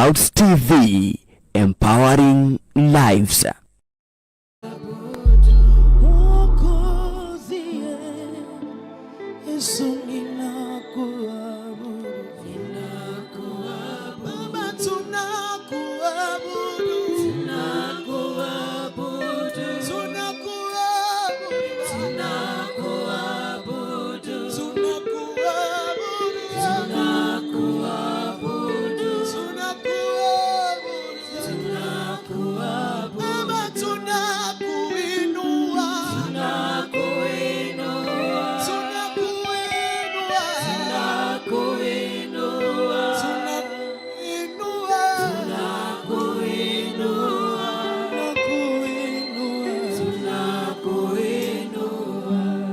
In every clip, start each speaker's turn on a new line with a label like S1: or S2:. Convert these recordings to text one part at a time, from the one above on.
S1: Clouds TV, empowering lives.
S2: Mwokozi Yesu, ninakuabudu. Baba, tunakuabudu. Tunakuabudu. Tunakuabudu. Tunakuabudu. Baba, tunakuinua. Tunakuinua. Tunakuinua. Tunakuinua.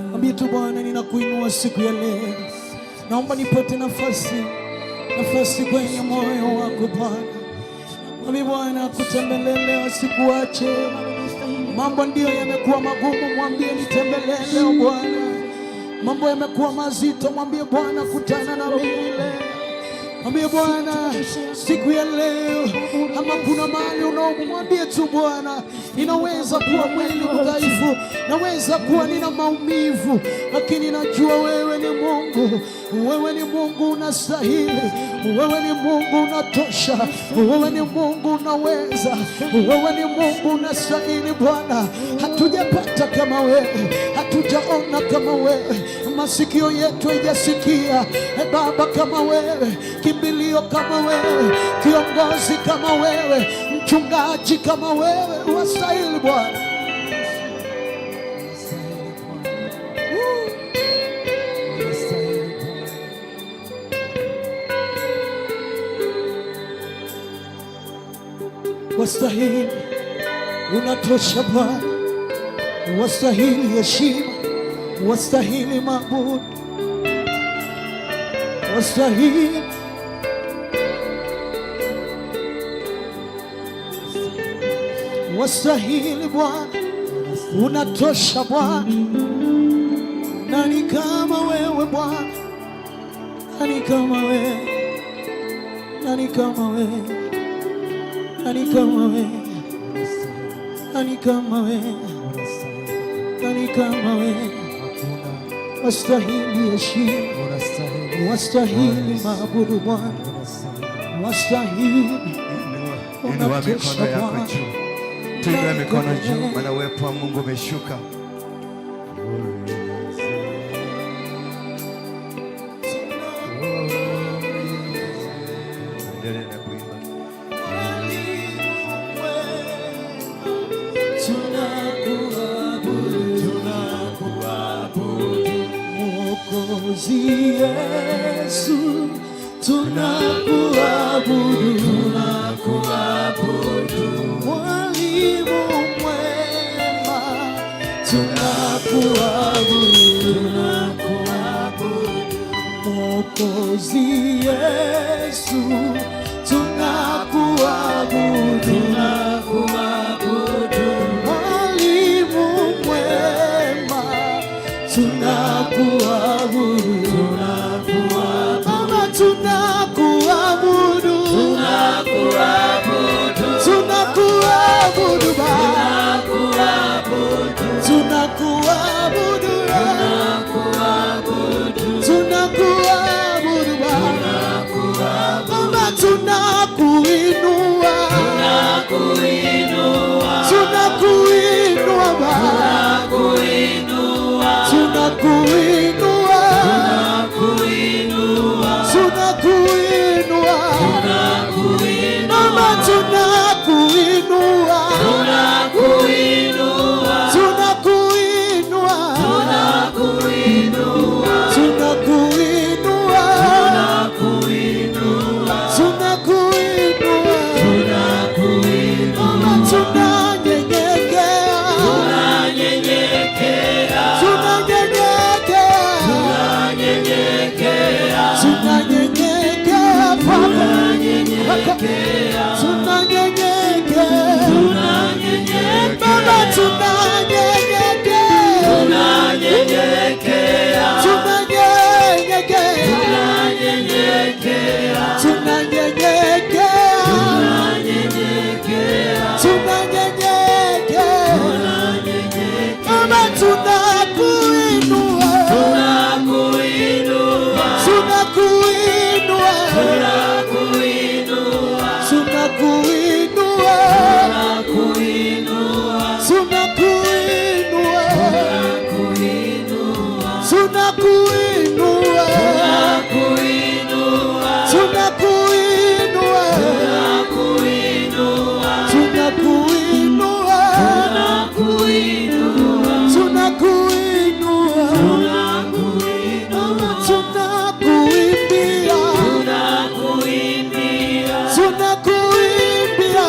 S2: Mwambie tu Bwana, ninakuinua siku ya leo. Naomba nipate nafasi, nafasi kwenye moyo wako Bwana. Mwambie Bwana akutembelee leo, asikuache. Mambo ndiyo yamekuwa magumu, mwambie nitembelee leo Bwana. Mambo yamekuwa mazito, mwambie Bwana kutana na mimi leo. Mwambie Bwana siku ya leo, ama kuna mahali unaumwa, mwambie tu Bwana, ninaweza kuwa mwili mdhaifu, naweza kuwa nina maumivu, lakini najua wewe ni Mungu, wewe ni Mungu unastahili, wewe ni Mungu unatosha, wewe ni Mungu unaweza, wewe ni Mungu unastahili Bwana. Hatujapata kama wewe, hatujaona kama wewe, masikio yetu haijasikia e Baba kama wewe, kimbilio kama wewe, kiongozi kama wewe, mchungaji kama wewe, wastahili Bwana.
S3: Unastahili Bwana. Unastahili Bwana.
S2: Wastahili, unatosha Bwana, wastahili heshima, wastahili maabudu, wastahili. Wastahili Bwana, unatosha Bwana. Nani kama wewe Bwana? Nani kama wewe? Nani kama wewe? Nani kama wewe? Nani kama wewe? Nani kama wewe? Wastahili heshima, wastahili maabudu Bwana, wastahili.
S4: Inua
S2: Unatosha
S4: mikono yako
S2: Bwana.
S4: Juu, tuinue mikono juu, maana uwepo wa Mungu umeshuka. Endelea na kuimba.
S2: Tunakuabudu, tunakuabudu Mwokozi Yesu, tunakuabudu, tunakuabudu Mwalimu mwema, tunakuabudu, tunakuabudu Mwokozi Yesu, tunakuabudu, tunakuabudu Mwalimu mwema, tunakuabudu, tunakuabudu Baba, tunakuabudu, tunakuabudu, tunakuabudu Baba, tunakuabudu, tunakuabudu Baba, Baba, tunakuinua, tunakuinua Baba, tunakuinua. Tunakuinua, tunakuinua, tunakuinua, tunakuinua, tunakuinua, tunakuinua, tunakuinua, tunakuinua, tunakuinua, tunakuimbia, tunakuimbia,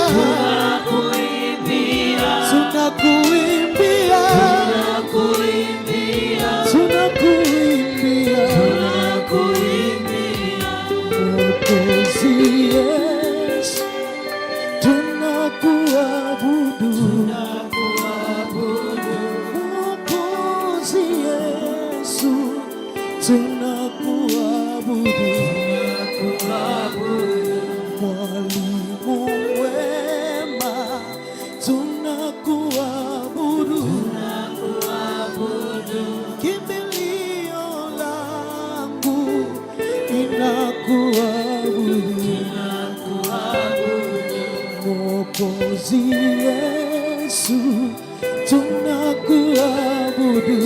S2: tunakuimbia, tunakuimbia, Mwokozi Yesu, tunakuabudu. Mwokozi Yesu, tunakuabudu. Mwalimu mwema, tunakuabudu. Kimbilio langu, ninakuabudu. Mwokozi Yesu, tunakuabudu.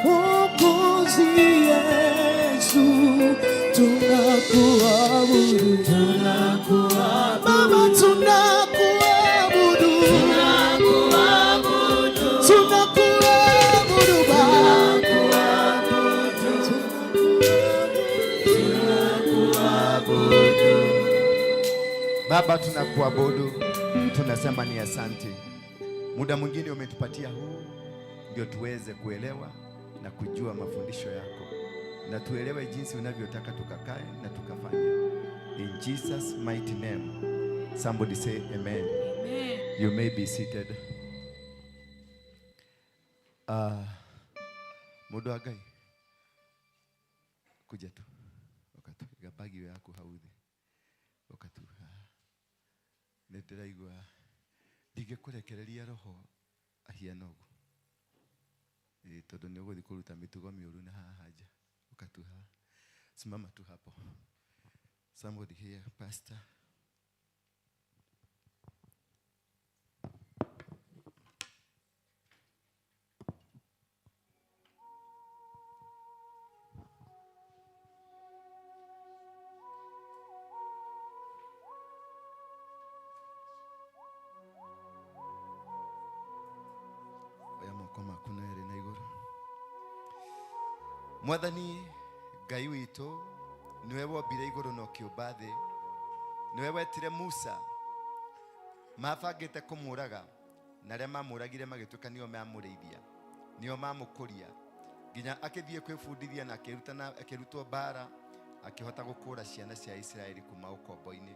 S2: Mwokozi Yesu, tunakuabudu. Baba, tunakuabudu. Tunakuabudu Baba. Tunakuabudu.
S4: Baba, tunakuabudu, tunasema ni asante. Muda mwingine umetupatia huu ndio tuweze kuelewa na kujua mafundisho yako na tuelewe jinsi unavyotaka tukakae na tukafanye. In Jesus mighty name. Somebody say amen. You may be seated. Mundu wa Ngai, kuja tu ukatu gabagi yaku hau thĩ, ukatu haha. Nĩ ndĩraigua ndingĩkũrekereria roho ahiana ũguo. Ĩ, tondũ nĩ ũgũthiĩ kũruta mĩtugo mĩũru na haha nja. Ũka tu haha, simama tu hapo. Somebody here, pastor. Oya moko maku merĩ na igũrũ. Mwathani Ngai witũ, nĩwe wombire igũrũ na ũkĩũmba thĩ, nĩwe wetire Musa, mabangĩte kũmũraga, na arĩa mamũragire magĩtuĩka nĩo mamũrĩithia, nĩo mamũkũria, nginya akĩthiĩ kwĩbundithia na akĩrutana, akĩrutwo mbara, akĩhota gũkũra ciana cia Isiraeli kuma ũkombo-inĩ.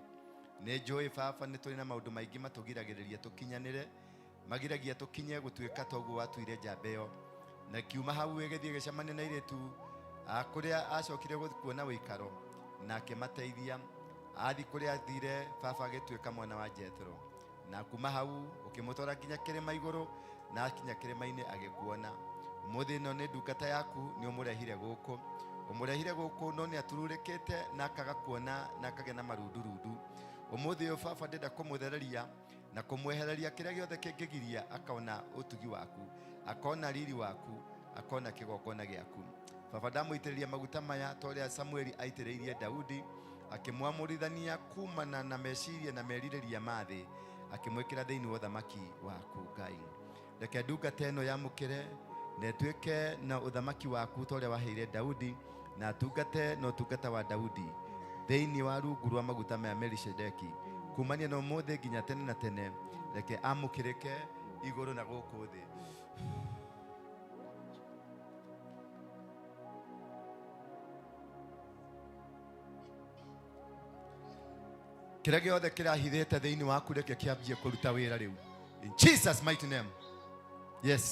S4: Nĩ njũĩ baba nĩ tũrĩ na maũndũ maingĩ matũgiragĩrĩria tũkinyanĩre, magiragia tũkinye gũtuĩka toguo watuire njamba ĩyo. Na kiuma hau ĩgĩthiĩ ĩgĩcemania na airĩtu a kũrĩa acokire kuona ũikaro na akĩmateithia. Athiĩ kũrĩa athire baba agĩtuĩka mwana wa Jethro, na kuma hau ũkĩmũtwara nginya kĩrĩma igũrũ, na akinya kĩrĩma-inĩ agĩkuona. Ũmũthĩ ĩno nĩ ndungata yaku, nĩ ũmũrehire gũkũ, ũmũrehire gũkũ no nĩ atururĩkĩte na akaga kuona na akagĩa na marundurundu. Ũmũthĩ ũyũ baba ndĩrenda kũmũthereria na kũmwehereria kĩrĩa gĩothe kĩngĩgiria akona ũtugi waku, akona riri waku, akona kĩgongona gĩaku. Baba ndamũitĩrĩria maguta maya ta ũrĩa Samueli aitĩrĩirie Daudi, akĩmwamũrithania kumana na meciria na merirĩria ma thĩ, akĩmwĩkĩra thĩinĩ wa ũthamaki waku Ngai. Reke ndungata ĩno yamũkĩre na ĩtuĩke na ũthamaki waku ta ũrĩa waheire Daudi, na atungate na ũtungata wa Daudi thĩinĩ wa rungu rwa maguta maya Melchizedeki, kumania na ũmũthĩ nginya tene na tene. Reke amũkĩrĩke igũrũ na gũkũ thĩ. Kĩrĩa gĩothe kĩrahithĩte thĩinĩ waku reke kĩambie kũruta wĩra rĩu. In Jesus mighty name. Yes.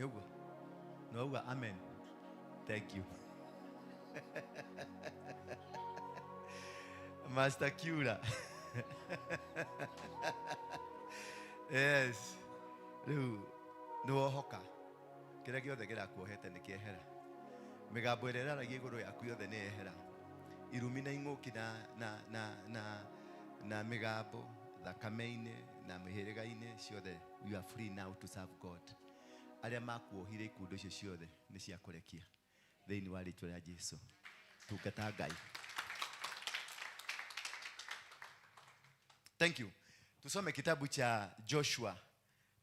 S4: Nĩ ũguo? Nĩ wauga amen. Thank you. Master Cura. Yes. Rĩu nĩ wohoka. Kĩrĩa gĩothe kĩrakuohete nĩ kĩehera. Mĩgambo ĩrĩa ĩraragia igũrũ yaku yothe nĩ yehera. Irumi na ing'ũki na mĩgambo thakame-inĩ na mĩhĩrĩga-inĩ ciothe, you are free now to serve God. Arĩa makuohire ikundo icio ciothe nĩ cia kũrekia thĩinĩ wa rĩtwa rĩa Jesu. Tungata Ngai. Thank you. Tusome kitabu cha Joshua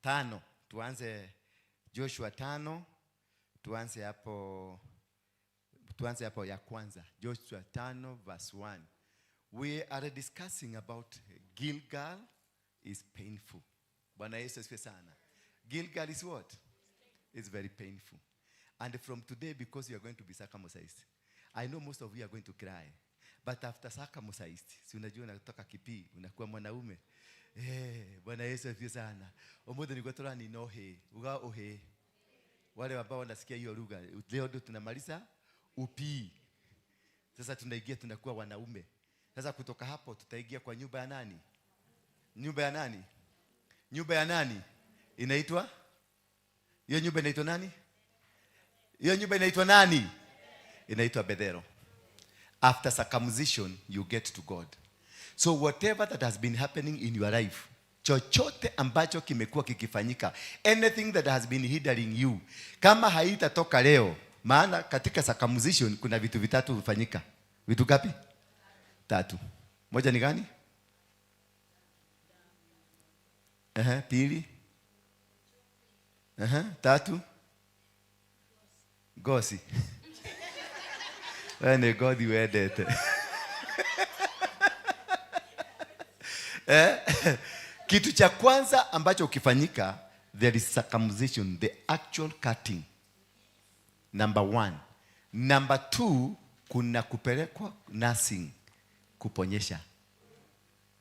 S4: 5. Tuanze Joshua 5. Tuanze hapo, tuanze hapo ya kwanza. Joshua 5 verse 1. We are discussing about Gilgal is painful. Bwana Yesu asifiwe sana. Gilgal is what? It's very painful. And from today, because you are going to be circumcised, I know most of you are going to cry. But after circumcised, si unajua unatoka kipi, unakuwa mwanaume. Bwana Yesu asifiwe sana. Umuthi niguo turanina uhi, uga uhi. Wale ambao wanasikia hiyo lugha, leo ndio tunamaliza upii. Sasa tunaingia tunakuwa wanaume. Sasa kutoka hapo tutaingia kwa nyumba ya nani? Nyumba ya nani? Nyumba ya nani? Inaitwa? Hiyo nyumba inaitwa nani? Hiyo nyumba inaitwa nani? Inaitwa Bethel. After circumcision, you get to God. So whatever that has been happening in your life, chochote ambacho kimekuwa kikifanyika, anything that has been hindering you, kama haitatoka leo, maana katika circumcision kuna vitu vitatu hufanyika. Vitu ngapi? Tatu. Moja ni gani? Pili. Tatu. Ngozi. Wewe ni ngothi wendete. Kitu cha kwanza ambacho ukifanyika, there is circumcision, the actual cutting. Number 1. Number 2, kuna kupelekwa nursing, kuponyesha.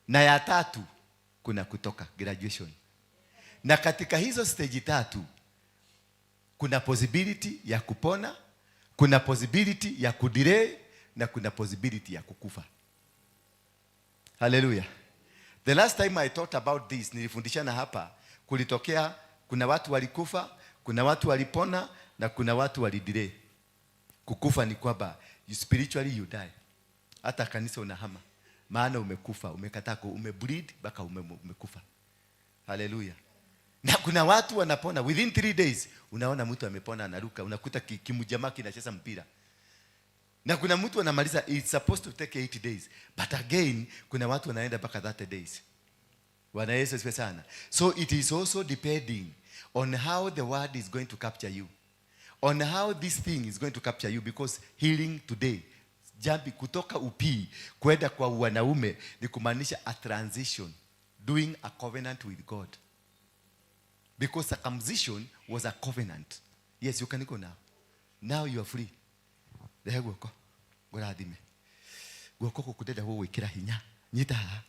S4: Na ya tatu, kuna kutoka graduation. Na katika hizo stage tatu, kuna possibility ya kupona, kuna possibility ya kudelay, na kuna possibility ya kukufa. Hallelujah. The last time I taught about this, nilifundishana hapa, kulitokea kuna watu walikufa, kuna watu walipona, na kuna watu walidelay. Kukufa ni kwamba you spiritually you die. Hata kanisa unahama, maana umekufa, umekataa, umebleed mpaka umekufa. Hallelujah. Na kuna watu wanapona within 3 days, unaona mtu amepona anaruka, unakuta kimjamaa kinacheza mpira. Na kuna mtu anamaliza, it's supposed to take 8 days, but again kuna watu wanaenda mpaka 30 days. Bwana Yesu asifiwe sana. So it is also depending on how the word is going to capture you, on how this thing is going to capture you, because healing today, jambi kutoka upii kwenda kwa wanaume ni kumaanisha a transition, doing a covenant with God. Because circumcision was a covenant. Yes, you can go now. Now you are free. Rehe guoko, ngũrathime. Guoko gũkũ ndĩrenda gũgwĩkĩra hinya. Nyita haha.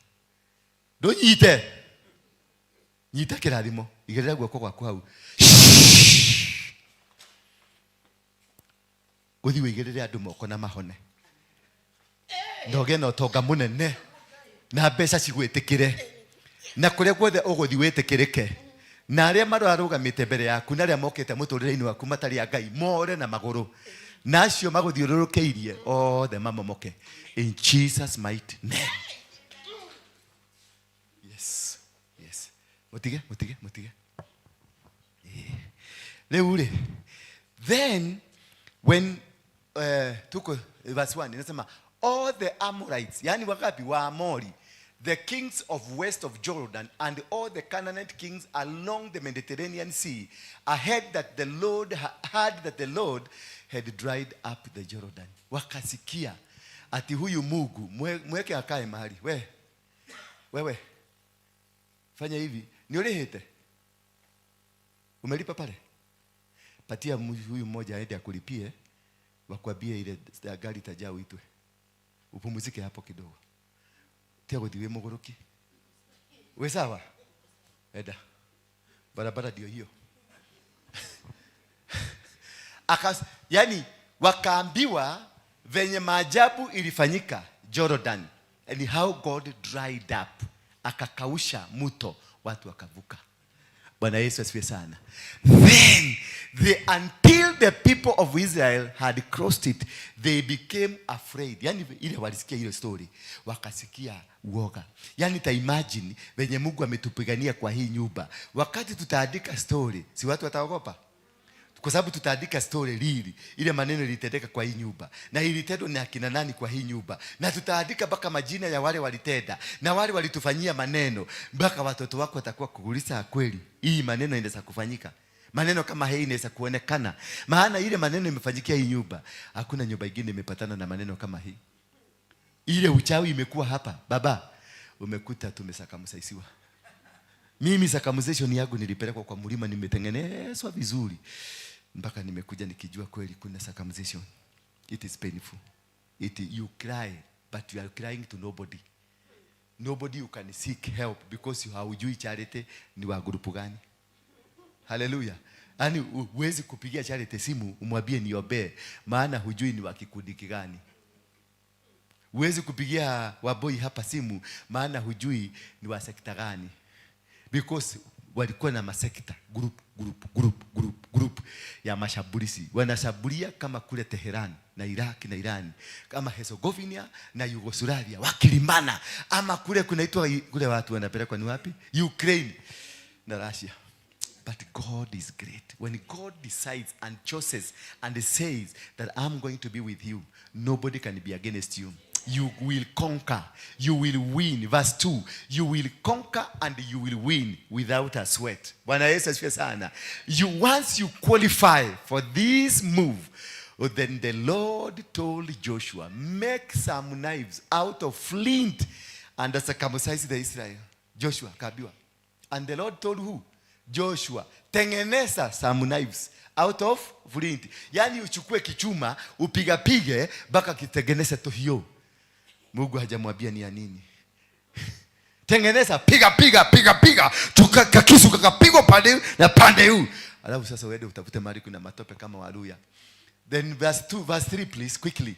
S4: Ndũnyite. Nyita kĩrathimo. Igĩrĩra guoko gwaku hau. Ũthiĩ ũigĩrĩre andũ moko na mahone. Na ũgĩe na ũtonga mũnene. Na mbeca cigwĩtĩkĩre. Na kũrĩa guothe ũgũthiĩ wĩtĩkĩrĩke. Na arĩa mararũgamĩte mbere yaku na arĩa mokĩte mũtũrĩre-inĩ waku matarĩ a Ngai more na magũrũ. Na acio magũthiũrũrũkĩirie othe mamomoke. In Jesus mighty name. Yes. Yes. Mutige, mutige, mutige. Rĩu rĩ, then when tuko verse 1 inasema all the Amorites, yani wangapi? Wa Amori, the kings of west of Jordan and all the Canaanite kings along the Mediterranean Sea, heard that the Lord heard that the Lord had dried up the Jordan. Wakasikia ati huyu Mungu mweke akae mahali. We, wewe fanya hivi, ni ulihite? Umelipa pale? Patia huyu mmoja aende akulipie, wakwambie ile gari itajaa uitwe. Upumzike hapo kidogo. Tia gũthiĩ wĩ mũgũrũki. Wĩ sawa? Enda. Barabara ndio hiyo. Yani wakaambiwa venye maajabu ilifanyika Jordan and how God dried up, akakausha mto, watu wakavuka. Bwana Yesu asifiwe sana. Then until the people of Israel had crossed it, they became afraid. Yani ile walisikia ile story, wakasikia uoga. Yani ta imagine venye Mungu ametupigania kwa hii nyumba. Wakati tutaandika story, si watu wataogopa? Kwa sababu tutaandika story lili ile maneno ilitendeka kwa hii nyumba na ilitendwa na akina nani kwa hii nyumba, na tutaandika mpaka majina ya wale walitenda na wale walitufanyia maneno, mpaka watoto wako watakuwa kuuliza, kweli hii maneno inaweza kufanyika? Maneno kama hii inaweza kuonekana? Maana ile maneno imefanyikia hii nyumba, hakuna nyumba ingine imepatana na maneno kama hii. Ile uchawi imekuwa hapa, baba, umekuta tumesakamusaisiwa. Mimi circumcision yangu nilipelekwa kwa mlima, nimetengenezwa vizuri mpaka nimekuja nikijua kweli kuna circumcision. It is painful. You cry, but you are crying to nobody. Nobody you can seek help because you haujui Charity ni wa grupu gani. Hallelujah. Yaani huwezi kupigia Charity simu umwambie niombee, maana hujui ni wa kikundi gani. Huwezi kupigia Waboi hapa simu maana hujui ni wa sekta gani. Because walikuwa na masekta, group, group, group, group, group ya mashambulizi. Wanashambulia kama kule Teheran na Iraq na Iran, kama Herzegovina na Yugoslavia wakilimana, ama kule kunaitwa kule watu wanapelekwa ni wapi? Ukraine na Russia. But God is great. When God decides and chooses and says that I'm going to be with you, nobody can be against you. You will conquer. You will win. Verse 2. You will conquer and you will win without a sweat. Bwana Yesu asifiwe sana. Once you qualify for this move, then the Lord told Joshua, make some knives out of flint and circumcise the Israel. Joshua akaambiwa. And the Lord told who? Joshua, tengeneza some knives out of flint. Yani uchukue kichuma, upigapige mpaka kitengeneze tohio. Mungu hajamwambia ni ya nini. Tengeneza, piga piga piga piga, kakisu kakapigwa pande na pande huu. Alafu sasa uende utafute mahali kuna matope kama Waluya. Then verse 2, verse 3 please, quickly.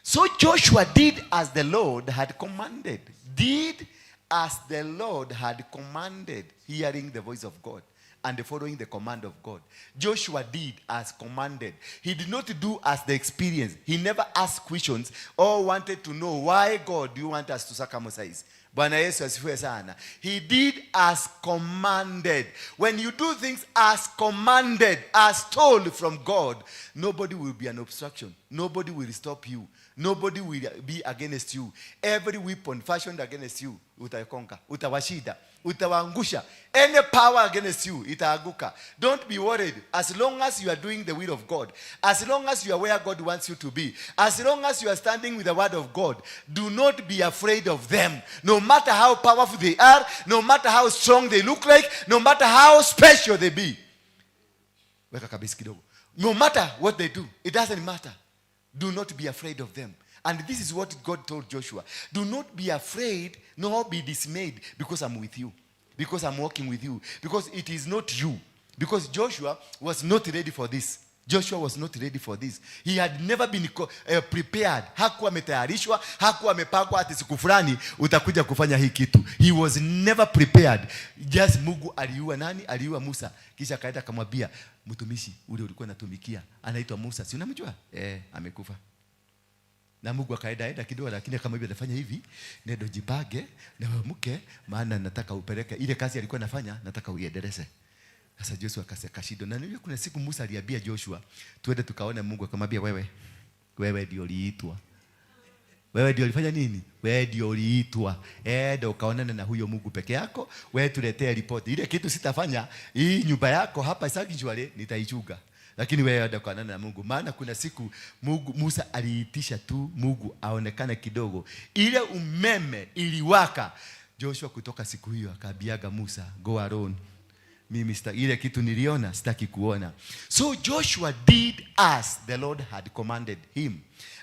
S4: So Joshua did as the Lord had commanded. Did as the Lord had commanded, hearing the voice of God and following the command of God. Joshua did as commanded. He did not do as the experience. He never asked questions or wanted to know why, God, do you want us to circumcise? Bwana Yesu asifiwe sana. He did as commanded. When you do things as commanded, as told from God, nobody will be an obstruction. Nobody will stop you. Nobody will be against you. Every weapon fashioned against you, utakonka, utawashinda, utawaangusha. Any power against you, itaanguka. Don't be worried. As long as you are doing the will of God, as long as you are where God wants you to be, as long as you are standing with the word of God, do not be afraid of them. No matter how powerful they are, no matter how strong they look like, no matter how special they be. Weka kabisa kidogo. No matter what they do, it doesn't matter. Do not be afraid of them. And this is what God told Joshua. Do not be afraid, nor be dismayed, because I'm with you. Because I'm walking with you. Because it is not you. Because Joshua was not ready for this. Joshua was not ready for this. He had never been prepared. Hakuwa ametayarishwa, hakuwa amepangwa ati siku fulani utakuja kufanya hii kitu. He was never prepared. Just Mungu aliua nani? Aliua Musa. Kisha akaenda akamwambia mtumishi ule ulikuwa unatumikia anaitwa Musa. Si unamjua? Amekufa. Na Mungu akaenda enda kidogo, lakini akamwambia nafanya hivi, nenda jipange na mke, maana nataka upeleke ile kazi alikuwa anafanya, nataka uiendeleze. Sasa Joshua akashindwa. Na nilikuwa kuna siku Musa aliambia Joshua, tuende tukaone Mungu. Akamwambia wewe, wewe ndio uliitwa. Wewe ndio ulifanya nini? Wewe ndio uliitwa. Enda ukaonane na huyo Mungu peke yako, wewe tuletee ripoti. Ile kitu sitafanya, hii nyumba yako hapa sanctuary nitaichunga. Lakini wewe enda ukaonane na Mungu. Maana kuna siku Mungu, Musa aliitisha tu Mungu aonekane kidogo. Ile umeme iliwaka. Joshua kutoka siku hiyo akaambiaga Musa, go alone. Mimi ile kitu niliona sitaki kuona. So Joshua did as the Lord had commanded him,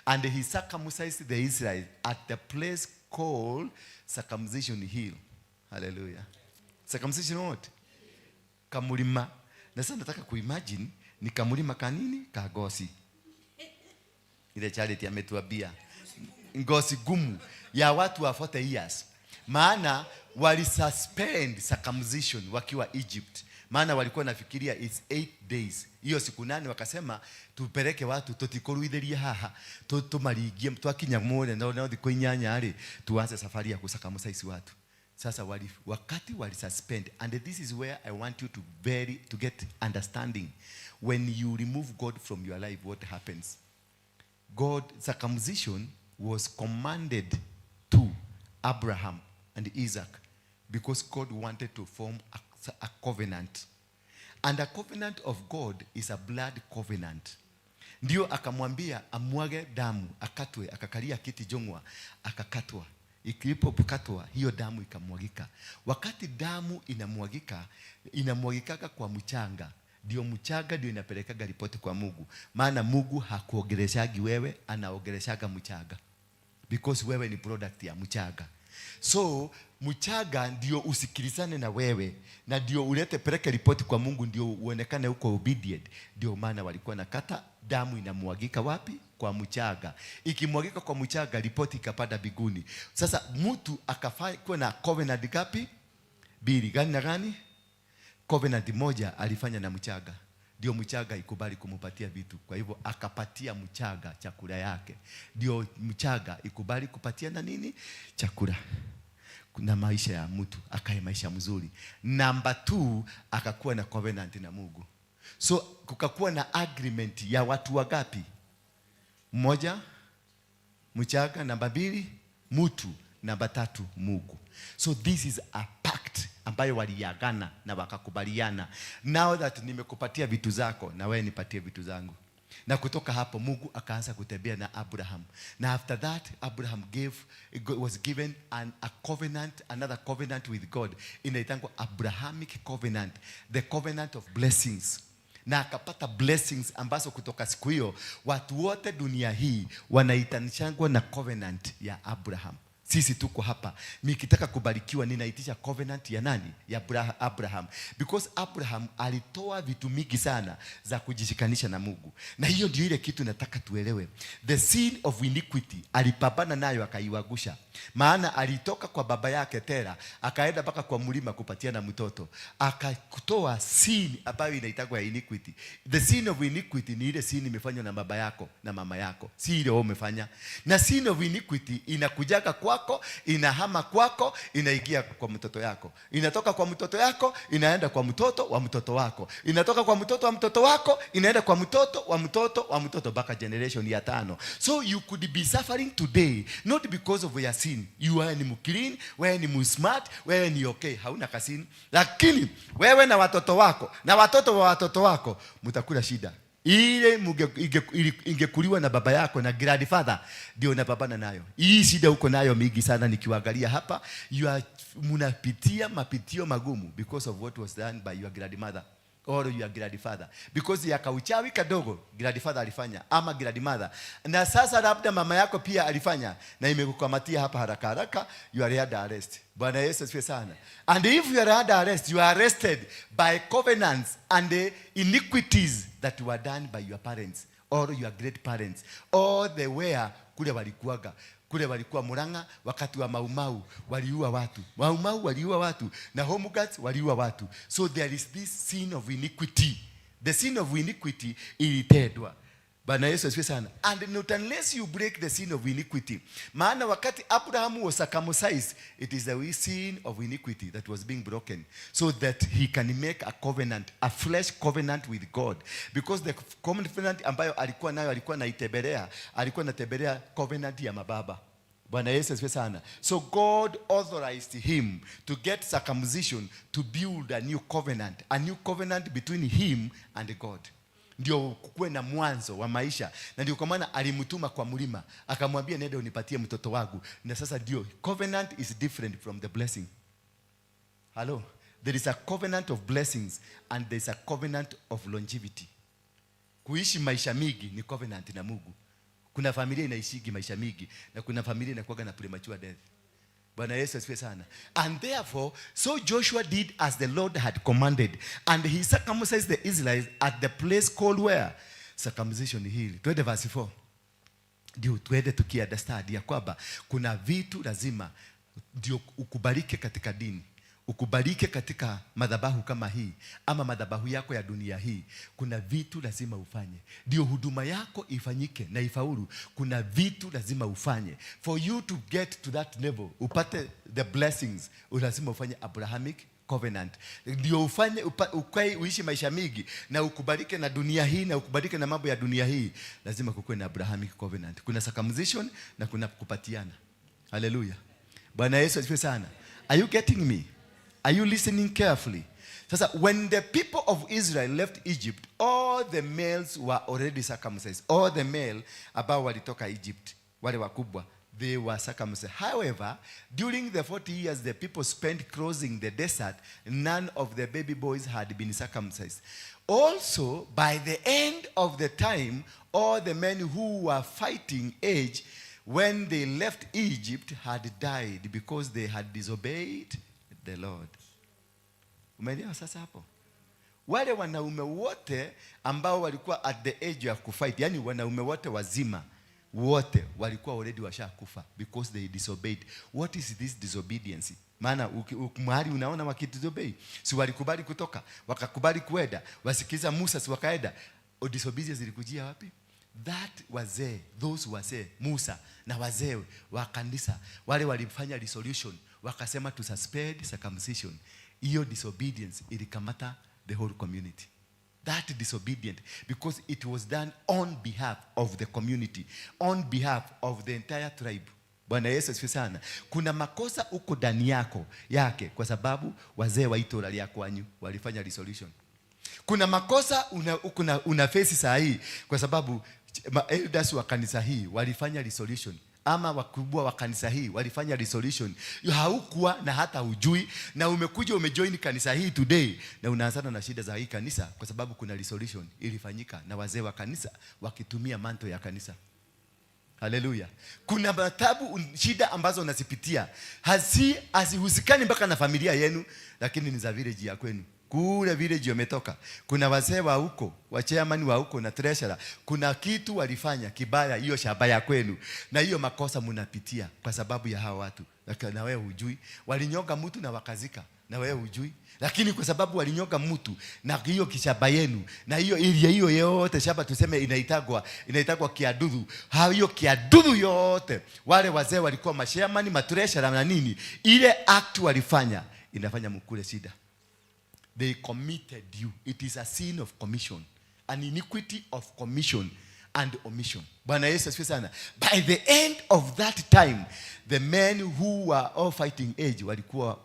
S4: and he circumcised the Israelites at the place called Circumcision Hill. Hallelujah. Circumcision what? Kamulima. Na sasa nataka kuimagine Ni kamlima kanini ka ngozi. Ile Charity ametuambia ngozi gumu ya watu wa 40 years, maana walisuspend circumcision wakiwa Egypt, maana walikuwa nafikiria it's 8 days. Hiyo siku 8 wakasema tupeleke watu tutikuruitherie haha, tumaringie twakinya muone no thikũ 8 rĩ, tuanze safari ya kucircumcise watu. Sasa wakati wali suspend, and this is where I want you to get understanding. When you remove God from your life, what happens? God, circumcision was commanded to Abraham and Isaac because God wanted to form a covenant. And a covenant of God is a blood covenant. Ndio akamwambia amwage damu, akatwe, akakalia kiti jongwa, akakatwa. Ilipokatwa hiyo damu ikamwagika. Wakati damu inamwagika, inamwagikaga kwa mchanga. Ndio mchanga ndio inapelekaga ripoti kwa Mungu. Maana Mungu hakuongeleshagi wewe, anaongeleshaga mchanga. Because wewe ni product ya mchanga. So mchanga ndio usikilizane na wewe na ndio ulete peleke ripoti kwa Mungu, ndio uonekane uko obedient. Ndio maana walikuwa nakata damu inamwagika wapi? Kwa mchanga. Ikimwagika kwa mchanga, ripoti ikapanda mbinguni. Sasa mtu akafanya kuwa na covenant ngapi? Mbili. Gani na gani? Covenant moja alifanya na mchanga, ndio mchanga ikubali kumupatia vitu. Kwa hivyo akapatia mchanga chakula yake, ndio mchanga ikubali kupatia na nini? Chakula na maisha ya mtu, akae maisha mzuri. Number 2, akakuwa na covenant na Mungu. So kukakuwa na agreement ya watu wangapi? Mmoja mchanga, namba 2 mtu, namba 3 Mungu. So this is a pact ambayo waliagana na wakakubaliana. Now that nimekupatia vitu zako na wewe nipatie vitu zangu. Na kutoka hapo Mungu akaanza kutembea na Abraham. Na after that Abraham was given a covenant, another covenant with God. Inaitangwa Abrahamic covenant, the covenant of blessings. Na akapata blessings ambazo kutoka siku hiyo watu wote dunia hii wanaitanishangwa na covenant ya Abraham. Sisi tuko hapa, nikitaka kubarikiwa ninaitisha covenant ya nani? Ya Abraham. Because Abraham alitoa vitu mingi sana za kujishikanisha na Mungu. Na hiyo ndio ile kitu nataka tuelewe. The sin of iniquity alipambana nayo akaiwagusha. Maana alitoka kwa baba yake Tera, akaenda mpaka kwa mlima kupatia na mtoto. Akatoa sin ambayo inaitwa ya iniquity. The sin of iniquity ni ile sin imefanywa na baba yako na mama yako, si ile wewe umefanya. Na sin of iniquity inakujaga kwako, inahama kwako, inaingia kwa mtoto yako. Inatoka kwa mtoto yako, inaenda kwa mtoto wa mtoto wako. Inatoka kwa mtoto wa mtoto wako, inaenda kwa mtoto wa mtoto wa mtoto mpaka generation ya 5. So you could be suffering today not because of your sin. You are ni clean, wewe ni smart, wewe ni okay, hauna kasini. Lakini wewe na watoto wako na watoto wa watoto wako mtakula shida. Ile ingekuliwa na baba yako na grandfather ndio unapambana nayo. Hii shida uko nayo mingi sana, nikiwaangalia hapa you are mnapitia mapitio magumu because of what was done by your grandmother or your grandfather. Because ya kauchawi kadogo grandfather alifanya ama grandmother. Na sasa labda mama yako pia alifanya na imekukamatia hapa haraka haraka, you are under arrest. Bwana Yesu asifiwe sana. And if you are under arrest, you are arrested by covenants and the iniquities that were done by your parents or your great parents or the where kule walikuwaga. Kule walikuwa Murang'a wakati wa Mau Mau waliua watu. Mau Mau waliua watu na Home Guards waliua watu. So there is this sin of iniquity. The sin of iniquity ilitendwa. Bwana Yesu asifiwe sana. And not unless you break the sin of iniquity. Maana wakati Abraham was circumcised, it is the sin of iniquity that was being broken, so that he can make a covenant, a flesh covenant with God. Because the covenant ambayo alikuwa nayo, alikuwa anaitembelea, alikuwa anatembelea covenant ya mababa. Bwana Yesu asifiwe sana. So God authorized him to get circumcision to build a new covenant, a new covenant between him and God. Ndio kuwe na mwanzo wa maisha. Na ndio kwa maana alimtuma kwa mlima, akamwambia nenda unipatie mtoto wangu. Na sasa ndio covenant is different from the blessing. Hello. There is a covenant of blessings and there is a covenant of longevity. Kuishi maisha mingi ni covenant na Mungu. Kuna familia inaishigi maisha mingi na kuna familia inakuwaga na premature death. Bwana Yesu asifiwe sana. And therefore, so Joshua did as the Lord had commanded, and he circumcised the Israelites at the place called where? Circumcision Hill. Twende verse 4, ndio tuende tukiunderstand ya kwamba kuna vitu lazima ndio ukubalike katika dini, ukubalike katika madhabahu kama hii ama madhabahu yako ya dunia hii. Kuna vitu lazima ufanye ndio huduma yako ifanyike na ifaulu. Kuna vitu lazima ufanye for you to get to that level, upate the blessings. Lazima ufanye Abrahamic covenant ndio ufanye ukae uishi maisha mingi na ukubalike na dunia hii na ukubalike na mambo ya dunia hii. Lazima kukuwe na Abrahamic covenant. Kuna circumcision na kuna kupatiana. Haleluya! Bwana Yesu asifiwe sana. Are you getting me? Are you listening carefully? Sasa, when the people of Israel left Egypt, all the males were already circumcised. All the male ambao walitoka Egypt, wale wakubwa, they were circumcised. However, during the 40 years the people spent crossing the desert, none of the baby boys had been circumcised. Also, by the end of the time, all the men who were fighting age when they left Egypt had died because they had disobeyed the Lord. Umeelewa sasa hapo? Wale wanaume wote ambao walikuwa at the age of kufight, yani wanaume wote wazima wote walikuwa already washakufa because they disobeyed. What is this disobedience? Maana mahali unaona wakidisobey, si walikubali kutoka, wakakubali kuenda, wasikiza Musa, si wakaenda. Disobedience ilikujia wapi? That wazee, those wazee, Musa na wazee wa kanisa, wale walifanya resolution, wakasema to suspend circumcision. Hiyo disobedience ilikamata the whole community. That disobedient, because it was done on behalf of the community, on behalf of the entire tribe. Bwana Yesu asifiwe sana. Kuna makosa uko ndani yako yake kwa sababu wazee wa itũra rĩa kwanyu walifanya resolution. Kuna makosa una face saa hii kwa sababu elders wa kanisa hii walifanya resolution ama wakubwa wa kanisa hii walifanya resolution. Haukuwa na hata hujui, na umekuja umejoin kanisa hii today na unaanzana na shida za hii kanisa kwa sababu kuna resolution ilifanyika na wazee wa kanisa wakitumia mantle ya kanisa. Haleluya! Kuna matabu, shida ambazo unazipitia hazihusikani mpaka na familia yenu, lakini ni za village ya kwenu. Kule village umetoka, kuna wazee wa huko, wa chairman wa huko na treasurer, kuna kitu walifanya kibaya hiyo shamba ya kwenu, na hiyo makosa mnapitia kwa sababu ya hawa watu. Lakini na wewe hujui, walinyonga mtu na wakazika, na wewe hujui, lakini kwa sababu walinyonga mtu na hiyo kishamba yenu na hiyo area hiyo yote shamba tuseme inaitagwa Kiadudhu, hiyo Kiadudhu yote wale wazee walikuwa machairman, matreasurer na nini, ile act walifanya inafanya mkule shida. They committed you. It is a sin of commission, an iniquity of commission and omission. Bwana Yesu asifiwe sana. By the end of that time, the men who were all fighting age walikuwa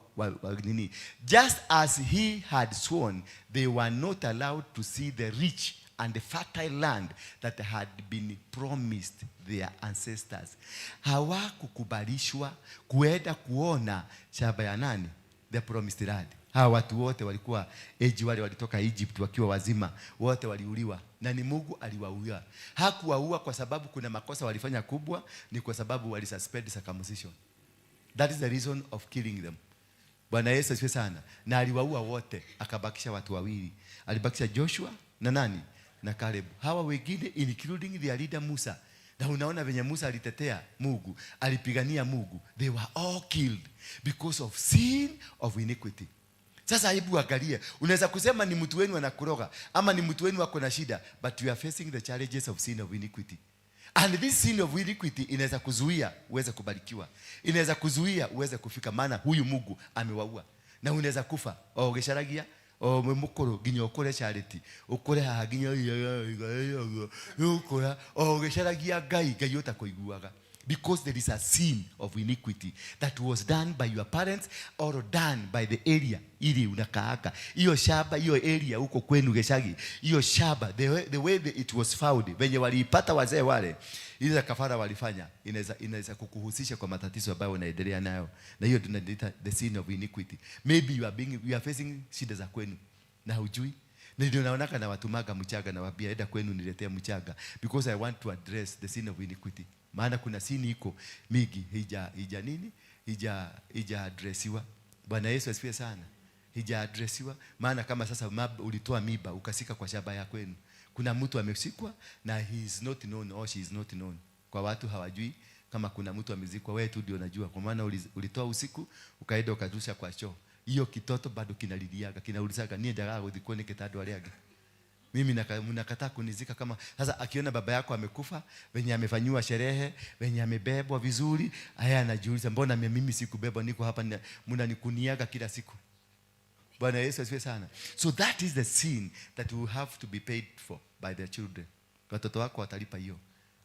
S4: nini? Just as he had sworn, they were not allowed to see the rich and the fertile land that had been promised their ancestors. Hawakukubalishwa kuenda kuona shamba ya nani? The promised land. Hawa watu wote walikuwa age, wale walitoka Egypt wakiwa wazima, wote waliuliwa na ni Mungu aliwaua. Hakuwaua kwa sababu kuna makosa walifanya kubwa, ni kwa sababu walisuspend circumcision. That is the reason of killing them. Bwana Yesu asifiwe sana. Na aliwaua wote, akabakisha watu wawili. Alibakisha Joshua na nani? Na Caleb. Hawa wengine, including their leader Musa. Na unaona venye Musa alitetea Mungu, alipigania Mungu. They were all killed because of sin of iniquity. Sasa hebu angalia, unaweza kusema ni mtu wenu anakuroga ama ni mtu wenu ako na shida, but you are facing the challenges of sin of iniquity. And this sin of iniquity inaweza kuzuia uweze kubarikiwa, inaweza kuzuia uweze kufika, maana huyu Mungu amewaua na unaweza kufa o gĩcaragia o mwĩ mũkũrũ nginya ũkũre charity ũkũre haha nginya ũkũra o gĩcaragia Ngai, Ngai ũtakũiguaga, because there is a sin of iniquity that was done by your parents or done by the area ili unakaaka hiyo shamba, hiyo area huko kwenu gĩcagi, hiyo shamba, the way it was found, venye waliipata wazee wale, ile kafara walifanya inaweza kukuhusisha kwa matatizo ambayo unaendelea nayo, na hiyo tunaita the sin of iniquity. Maybe you are facing shida za kwenu na hujui. Na ndio naonaka na watumaga mchanga na wambia, "Enda kwenu niletee mchanga," because I want to address the sin of iniquity, maana kuna sin iko mingi hija nini. ija addressiwa. Bwana Yesu asifiwe sana. Ija addressiwa, maana kama sasa ulitoa miba ukasika kwa shamba ya kwenu. Kuna mtu amesikwa na he is not known or she is not known. Kwa watu hawajui kama kuna mtu amezikwa, wewe tu ndio unajua, kwa maana ulitoa usiku ukaenda ukarusha kwa choo. Hiyo kitoto bado kinaliliaga, kinaulizaga niĩ ndagaga gũthikwo nĩkĩ ta andũ arĩa angĩ. Mimi mnakataa kunizika kama sasa. Akiona baba yako amekufa, venye amefanyiwa sherehe, venye amebebwa vizuri, haya anajiuliza, mbona mimi sikubebwa, niko hapa mnanikuniaga kila siku. Bwana Yesu asifiwe sana. So that is the sin that will have to be paid for by their children. Watoto wako watalipa hiyo.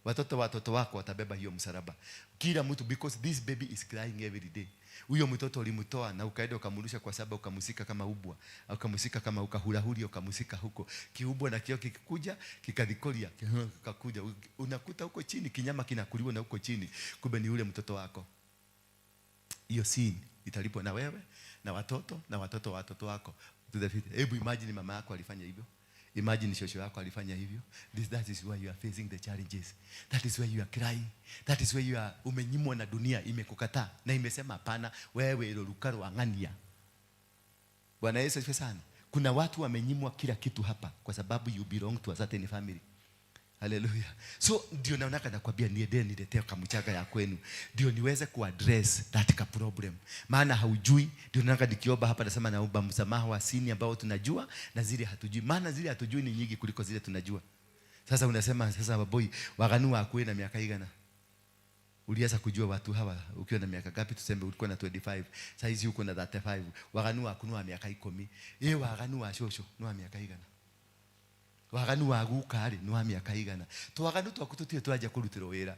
S4: Watoto wako watabeba hiyo msalaba. Kila mtu, because this baby is crying every day. Huyo mtoto ulimtoa na ukaenda ukamrusha kwa saba, ukamsika kama ubwa, ukamsika kama ukahurahuri, ukamsika huko. Kiubwa na kio kikikuja, kikadhikolia, kikakuja. Unakuta huko chini kinyama kinakuliwa na huko chini. Kumbe ni yule mtoto wako. Hiyo sin italipwa na wewe na watoto na watoto wa watoto wako. To the fifth. Hebu imagine mama yako alifanya hivyo. Imagine shosho yako alifanya hivyo. That is why you are facing the challenges. That is why you are crying. That is why you are umenyimwa na dunia imekukataa na imesema hapana, wewe ruka rwa ng'ania. Bwana Yesu asifiwe sana. Kuna watu wamenyimwa kila kitu hapa kwa sababu you belong to a certain family. Hallelujah. So ndio naona nakwambia niende niletee kamchanga ya kwenu ndio niweze kuaddress that ka problem. Maana haujui, ndio naona nikiomba hapa nasema naomba msamaha wa sini ambao tunajua na zile hatujui. Maana zile hatujui ni nyingi kuliko zile tunajua. Sasa unasema sasa boy waganu wakwe na miaka igana. Ulianza kujua watu hawa ukiwa na miaka ngapi? Tuseme ulikuwa na 25. Sasa hizi uko na 35. Waganu waku ni wa miaka 10. Waganu wa shosho ni wa miaka igana. Waganu wa guka rĩ ni wa miaka igana. Twaganu twaku tũtirĩ tũranjia kũrutĩrwo wĩra.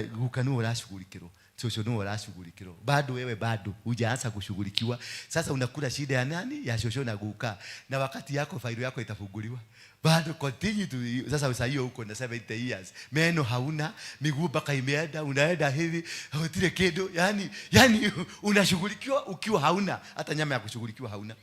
S4: Guka nĩwe ũrashughulikĩrwo, shosho nĩwe ũrashughulikĩrwo. Bado wewe bado hujaanza kushughulikiwa. Sasa unakula shida ya nani? Ya shosho na guka. Na wakati yako faili yako itafunguliwa. Bado continue to sasa sasa hiyo uko na 70 years. Meno hauna, miguu mpaka imeenda, unaenda hivi, hutire kindu. Yani unashughulikiwa ukiwa hauna hata nyama ya kushughulikiwa hauna.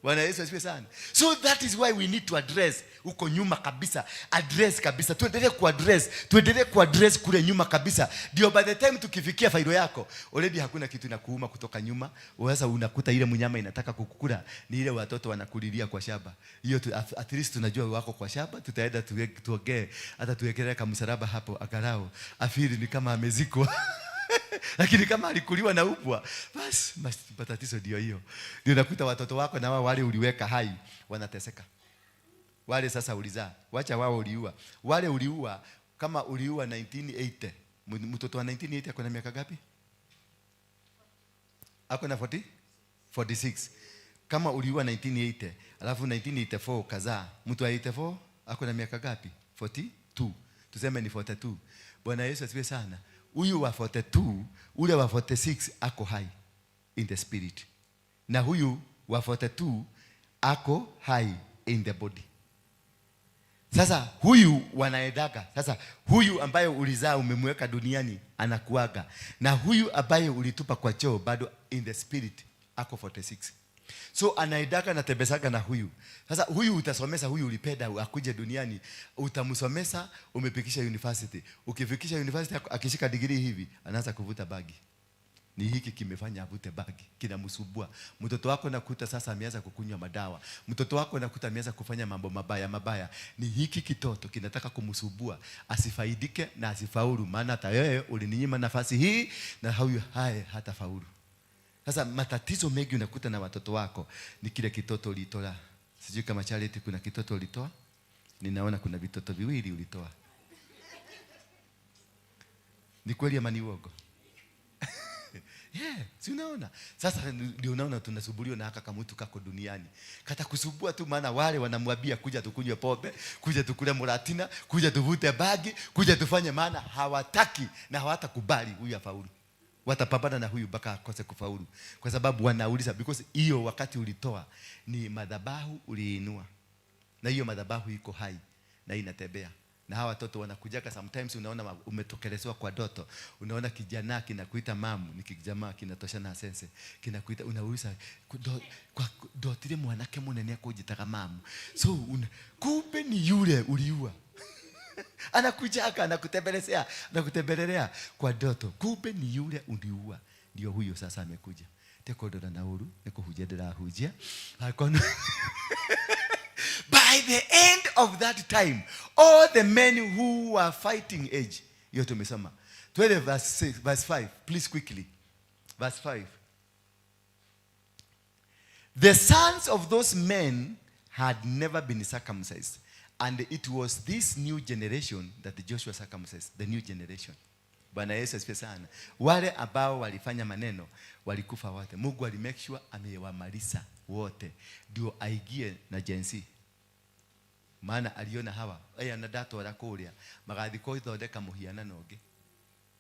S4: Bwana Yesu asifiwe sana. So that is why we need to address huko nyuma kabisa. Address kabisa. Tuendelee kuaddress, tuendelee kuaddress kule nyuma kabisa. Ndio by the time tukifikia failo yako, already hakuna kitu inakuuma kutoka nyuma. Sasa unakuta ile mnyama inataka kukukula ni ile watoto wanakulilia kwa shamba. Hiyo tu, at least tunajua wako kwa shamba, tutaenda tuongee, hata tuwekelee kamsalaba hapo angalau afili ni kama amezikwa. Lakini kama alikuliwa na ubwa, basi matatizo ndio hiyo. Ndio nakuta watoto wako na wao wale uliweka hai wanateseka. Wale sasa ulizaa, wacha wao uliua. Wale uliua kama uliua 1980. Mtoto wa 1980 ako na miaka ngapi? Ako na 40? 46. Kama uliua 1980, alafu 1984 ukazaa, mtu wa 84 ako na miaka ngapi? 42. Tuseme ni 42. Bwana Yesu asifiwe sana. Huyu wa 42, ule wa 46 ako hai in the spirit. Na huyu wa 42 ako hai in the body. Sasa huyu wanaendaga. Sasa huyu ambaye ulizaa umemweka duniani anakuaga. Na huyu ambaye ulitupa kwa choo bado in the spirit ako 46. So anaendaga na tembesaga na huyu. Sasa huyu utasomesa, huyu ulipenda akuje duniani, utamsomesa, umepikisha university. Ukifikisha university akishika degree hivi, anaanza kuvuta bagi. Ni hiki kimefanya avute bagi, kinamsumbua. Mtoto wako nakuta sasa ameanza kukunywa madawa. Mtoto wako nakuta ameanza kufanya mambo mabaya mabaya. Ni hiki kitoto kinataka kumsumbua, asifaidike na asifaulu, maana hata wewe ulininyima nafasi hii na huyu haye hatafaulu. Sasa matatizo mengi unakuta na watoto wako ni kile kitoto ulitoa. Sijui kama Charity kuna kitoto ulitoa? Ninaona kuna vitoto viwili ulitoa. Ni kweli ama ni uongo? Yeah, si unaona? Sasa ndio unaona tunasumbuliwa na haka kamutu kako duniani. Kata kusumbua tu, maana wale wanamwambia kuja tukunywe pombe, kuja tukule muratina, kuja tuvute bagi, kuja tufanye, maana hawataki na hawatakubali huyu afaulu. Watapambana na huyu mpaka akose kufaulu. Kwa sababu wanauliza, because hiyo wakati ulitoa ni madhabahu uliinua. Na hiyo madhabahu iko hai na inatembea. Na hawa watoto wanakujaga sometimes, unaona umetokelezewa kwa ndoto. Unaona kijana kinakuita mamu, ni kijamaa kinatoshana na sense. Kinakuita, unauliza, kwa ndotire mwanake munene akujitaga mamu. So kumbe ni yule uliua. Anakujaga, anakutembelezea, anakutembelea kwa ndoto. Kumbe ni yule uliua. Ndio huyo sasa amekuja. Tekondora na uru nĩ kũhunjia ndĩrahunjia. Akorwo by the end of that time, all the men who were fighting age, hiyo tumesoma. Twende verse 6, verse 5, please, quickly. Verse 5. The sons of those men had never been circumcised, and it was this new generation that Joshua circumcised, the new generation. Bwana Yesu asifiwe sana. Wale ambao walifanya maneno walikufa wote. Mungu alimake sure amewamaliza wote ndio aingie na Gen Z, maana aliona hawa aya na ndatwara kũrĩa magathiĩ gũthondeka mũhianano ũngĩ,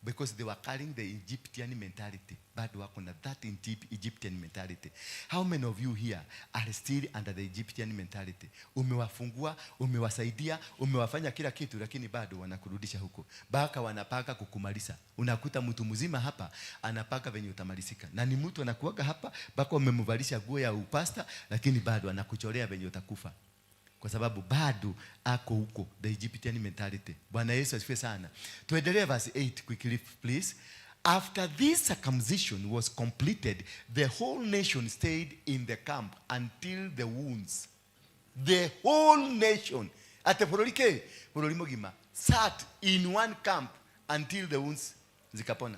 S4: because they were carrying the Egyptian mentality. Bado wako na that Egyptian mentality. How many of you here are still under the Egyptian mentality? Umewafungua, umewasaidia, umewafanya kila kitu, lakini bado wanakurudisha huko. Baka wanapaka kukumaliza. Unakuta mtu mzima hapa anapaka venye utamalizika. Na ni mtu anakuaga hapa baka umemvalisha nguo ya upasta, lakini bado anakuchorea venye utakufa kwa sababu bado ako huko, the Egyptian mentality. Bwana Yesu asifiwe sana. Tuendelee verse 8 quickly, please. After this circumcision was completed, the whole nation stayed in the camp until the wounds. The whole nation, ate bũrũri kĩ? Bũrũri mũgima sat in one camp until the wounds zikapona.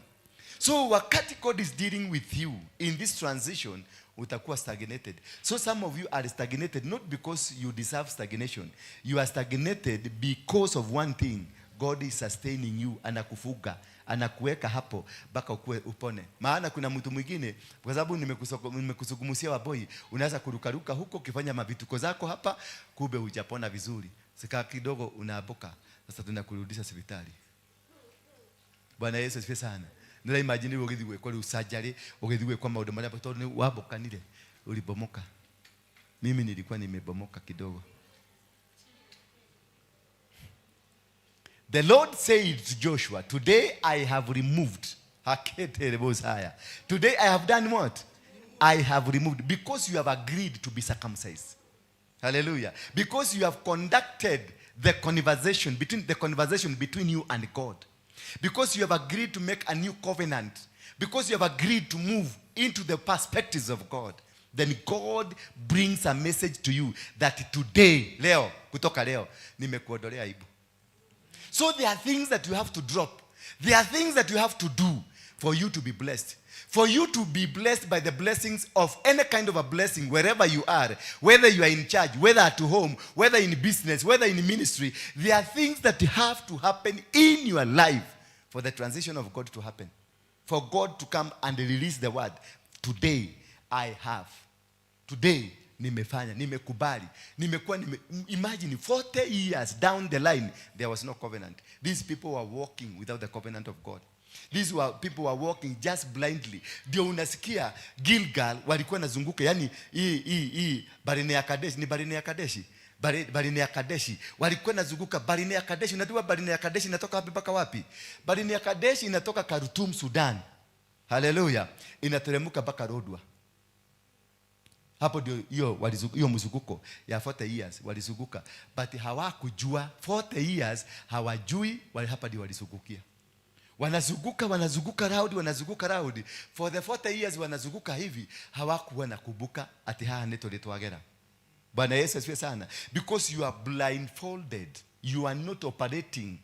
S4: So wakati God is dealing with you in this transition, utakuwa stagnated. So some of you are stagnated not because you deserve stagnation. You are stagnated because of one thing. God is sustaining you, anakufuga, anakuweka hapo mpaka ukue upone. Maana kuna mtu mwingine, kwa sababu nimekusugumusia Waboi, unaweza kurukaruka huko ukifanya mavituko zako hapa, kumbe hujapona vizuri. Sika kidogo unaaboka. Sasa tunakurudisha hospitali. Bwana Yesu asifiwe sana. Nĩra imagine ũgĩthiĩ gwĩkwo rĩu surgery, ũgĩthiĩ gwĩkwo maũndũ marĩa, tondũ nĩ wambokanire, ulibomoka. Mimi nilikuwa nimebomoka kidogo. The Lord said to Joshua, "Today I have removed." Haketerebosaya. Today I have done what? I have removed. Because you have agreed to be circumcised. Hallelujah. Because you have conducted the conversation between you and God. Because you have agreed to make a new covenant. Because you have agreed to move into the perspectives of God. Then God brings a message to you that today, leo, kutoka leo, nimekuondolea aibu. So there are things that you have to drop. There are things that you have to do for you to be blessed. For you to be blessed by the blessings of any kind of a blessing, wherever you are, whether you are in church, whether at home, whether in business, whether in ministry, there are things that have to happen in your life for the transition of God to happen. For God to come and release the word. Today, I have. Today, nimefanya, nimekubali, nimekuwa imagine 40 years down the line, there was no covenant. These people were walking without the covenant of God. These were people were walking just blindly. Ndio unasikia Gilgal walikuwa nazunguka, yani hii Barinea Kadesh, ni Barinea Kadeshi. Barinea Kadeshi walikuwa nazunguka Barinea Kadeshi. Unajua Barinea Kadeshi inatoka wapi mpaka wapi? Barinea Kadeshi inatoka Khartoum, Sudan. Haleluya. Inateremka mpaka Lodwar. Hapo ndio hiyo mzunguko ya 40 years walizunguka, but hawakujua 40 years hawajui wali hapa ndio walizungukia. Wanazunguka, wanazunguka round, wanazunguka round for the 40 years, wanazunguka hivi, hawakuwa na kumbuka ati haha nĩ tũrĩ twagera. Bwana Yesu asifiwe sana. Because you are blindfolded, you are not operating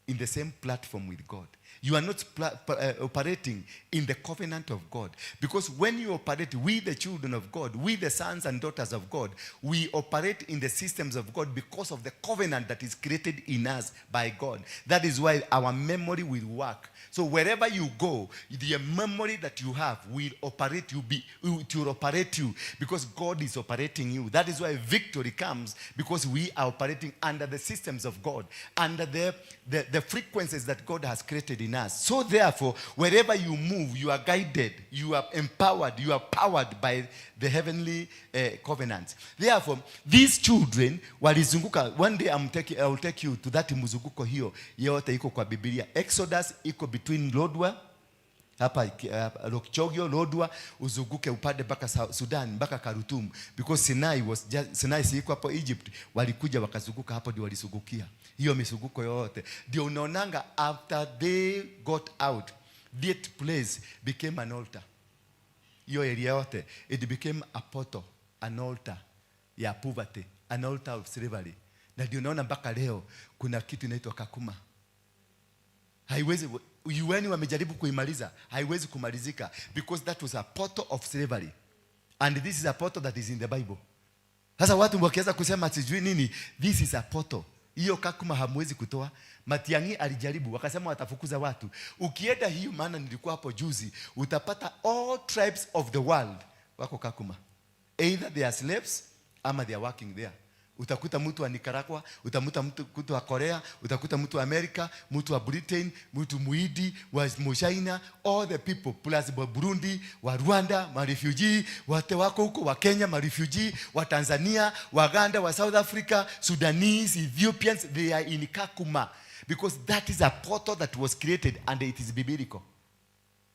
S4: in the same platform with God. You are not operating in the covenant of God. Because when you operate with the children of God, with the sons and daughters of God, we operate in the systems of God because of the covenant that is created in us by God. That is why our memory will work. So wherever you go, the memory that you have will operate you, it will operate you because God is operating you. That is why victory comes, because we are operating under the systems of God, under the frequencies that God has created in us. So therefore, wherever you move, you are guided, you are empowered, you are powered by the heavenly covenant. Therefore, these children walizunguka. One day I will take you to that mzunguko hiyo yote iko kwa Biblia. Exodus iko between Lodwar hapa, Lokichogio, Lodwar, uzunguke upande mpaka Sudan, mpaka Khartoum, because Sinai was just, Sinai si iko hapo Egypt? Walikuja wakazunguka hapo, ndio walizungukia hiyo mizunguko yote. Ndio unaonanga after they got out, That place became an altar. Hiyo area yote, it became a portal, an altar ya poverty, an altar of slavery. Na ndio naona mpaka leo kuna kitu inaitwa Kakuma. Haiwezi, UN wamejaribu kuimaliza, haiwezi kumalizika because that was a portal of slavery. And this is a portal that is in the Bible. Sasa watu wakianza kusema sijui nini, this is a portal. Hiyo Kakuma hamwezi kutoa. Matiang'i alijaribu, wakasema watafukuza watu. Ukienda hiyo, maana nilikuwa hapo juzi, utapata all tribes of the world wako Kakuma. Either they are slaves ama they are working there. Utakuta mtu wa Nicaragua, utakuta mtu wa Korea, utakuta mtu wa Amerika, mtu wa Britain, mtu Muhindi, wa Mchina, all the people plus wa Burundi, wa Rwanda, ma refugee, wote wako huko, wa Kenya, ma refugee, wa Tanzania, Waganda, wa South Africa, Sudanese, Ethiopians, they are in Kakuma because that is a portal that was created and it is biblical.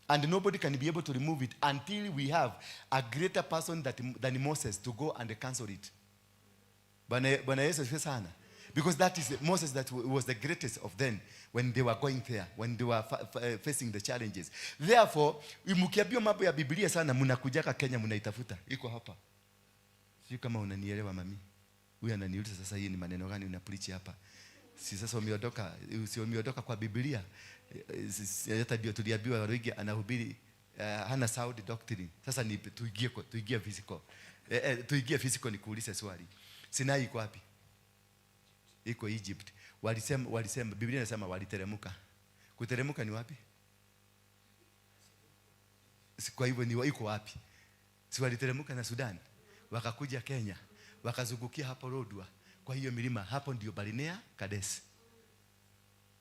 S4: And nobody can be able to remove it until we have a greater person than Moses to go and cancel it. Bwana Yesu asifiwe sana. Because that is Moses that was the greatest of them when they were going there, when they were facing the challenges. Therefore, mkiambiwa mambo ya Biblia sana, mnakujaka Kenya mnaitafuta. Iko hapa. Sijui kama unanielewa, mami. Huyu ananiuliza, "Sasa hii ni maneno gani una preach hapa?" Si sasa umeondoka, si umeondoka kwa Biblia? Hata ndio tuliambiwa Waruigi anahubiri hana sound doctrine. Sasa ni tuingie physical. Tuingie physical nikuulize swali. Sinai iko wapi? Iko Egypt. Walisema Biblia inasema waliteremka. Kuteremka ni wapi? Kwa hivyo ni iko wapi? Si waliteremka na Sudan, wakakuja Kenya, wakazungukia hapo Lodwar, kwa hiyo milima hapo ndio Barinea Kadesh.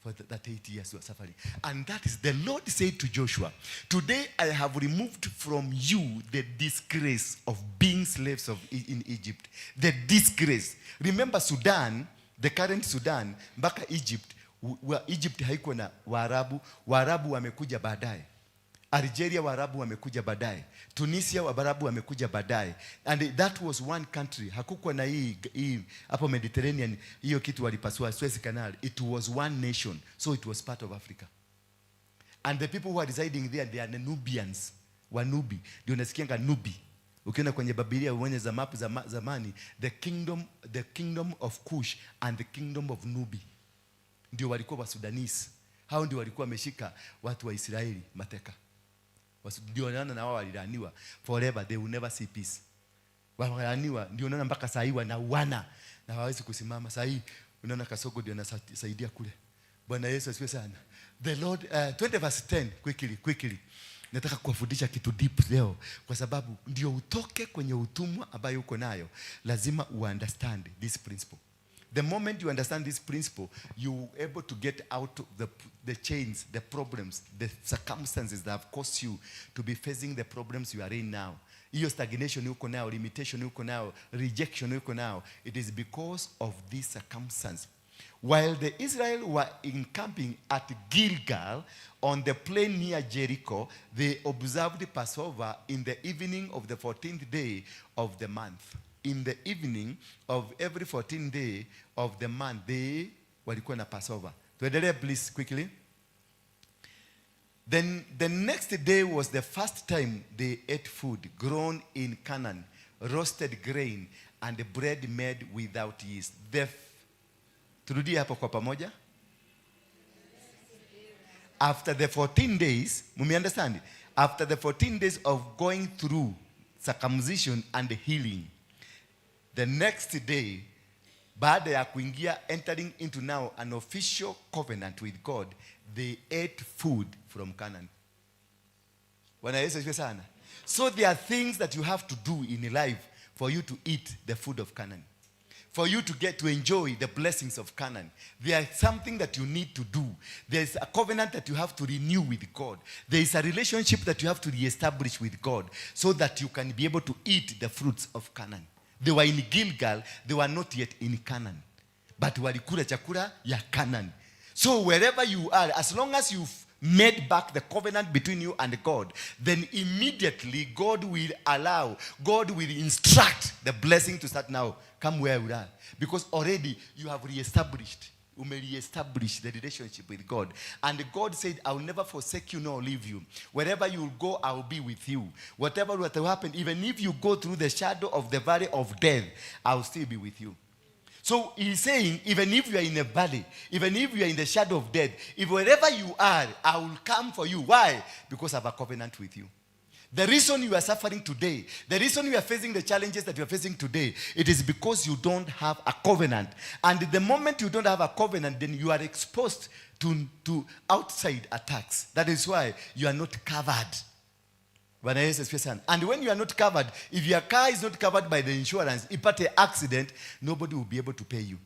S4: For that 8 years were suffering. And that is, the Lord said to Joshua, "Today I have removed from you the disgrace of being slaves in Egypt." The disgrace. Remember Sudan, the current Sudan, mpaka Egypt, Egypt haikuwa na Waarabu, Waarabu wamekuja baadaye. Algeria, Waarabu wamekuja baadaye. Tunisia, Waarabu wamekuja baadaye. And that was one country. Hakukuwa na hii hapo Mediterranean, hiyo kitu walipasua, Suez Canal. It was one nation. So it was part of Africa. And the people who are residing there, they are the Nubians. Wanubi. Ndio unasikianga Nubi. Ukienda kwenye Biblia uone za map za zamani, the kingdom of Kush and the kingdom of Nubi. Ndio walikuwa wa Sudanese. Hao ndio walikuwa wameshika watu wa Israeli mateka. Ndio wanaona na wao walilaaniwa forever, they will never see peace. Walilaaniwa, ndio unaona mpaka saa hii wanauana na hawawezi kusimama. Saa hii unaona Kasongo ndio anasaidia kule. Bwana Yesu asifiwe sana. The Lord, 20 verse 10, quickly, quickly. Nataka kuwafundisha kitu deep leo kwa sababu ndio utoke kwenye utumwa ambayo uko nayo, lazima uunderstand this principle. The moment you understand this principle, you able to get out of the chains, the problems, the circumstances that have caused you to be facing the problems you are in now. Hiyo stagnation uko nayo, limitation uko nayo, rejection uko nayo, it is because of this circumstance. While the Israel were encamping at Gilgal on the plain near Jericho, they observed Passover in the evening of the 14th day of the month. In the evening of every 14th day of the month, they walikuwa na Passover. Tuendelee, please, quickly. Then the next day was the first time they ate food grown in Canaan, roasted grain and bread made without yeast. Turudie hapo kwa pamoja. After the 14 days, mumi understand? After the 14 days of going through circumcision and healing, the next day, baada ya kuingia, entering into now an official covenant with God, they ate food from Canaan. Bwana Yesu asifiwe sana. So there are things that you have to do in life for you to eat the food of Canaan, for you to get to enjoy the blessings of Canaan. There is something that you need to do. There is a covenant that you have to renew with God. There is a relationship that you have to reestablish with God so that you can be able to eat the fruits of Canaan. They were in Gilgal, they were not yet in Canaan. But walikula chakula ya Canaan. So wherever you are, as long as you've made back the covenant between you and God, then immediately God will allow, God will instruct the blessing to start now. Come where you are. Because already you have reestablished. Ume reestablish the relationship with God. And God said, "I will never forsake you nor leave you. Wherever you will go, I will be with you. Whatever will happen, even if you go through the shadow of the valley of death, I will still be with you." So he's saying, even if you are in a valley, even if you are in the shadow of death, if wherever you are, I will come for you. Why? Because I have a covenant with you. The reason you are suffering today, the reason you are facing the challenges that you are facing today, it is because you don't have a covenant. And the moment you don't have a covenant, then you are exposed to outside attacks. That is why you are not covered. Bwana Yesu asifiwe sana. And when you are not covered, if your car is not covered by the insurance, ipate accident, nobody will be able to pay you.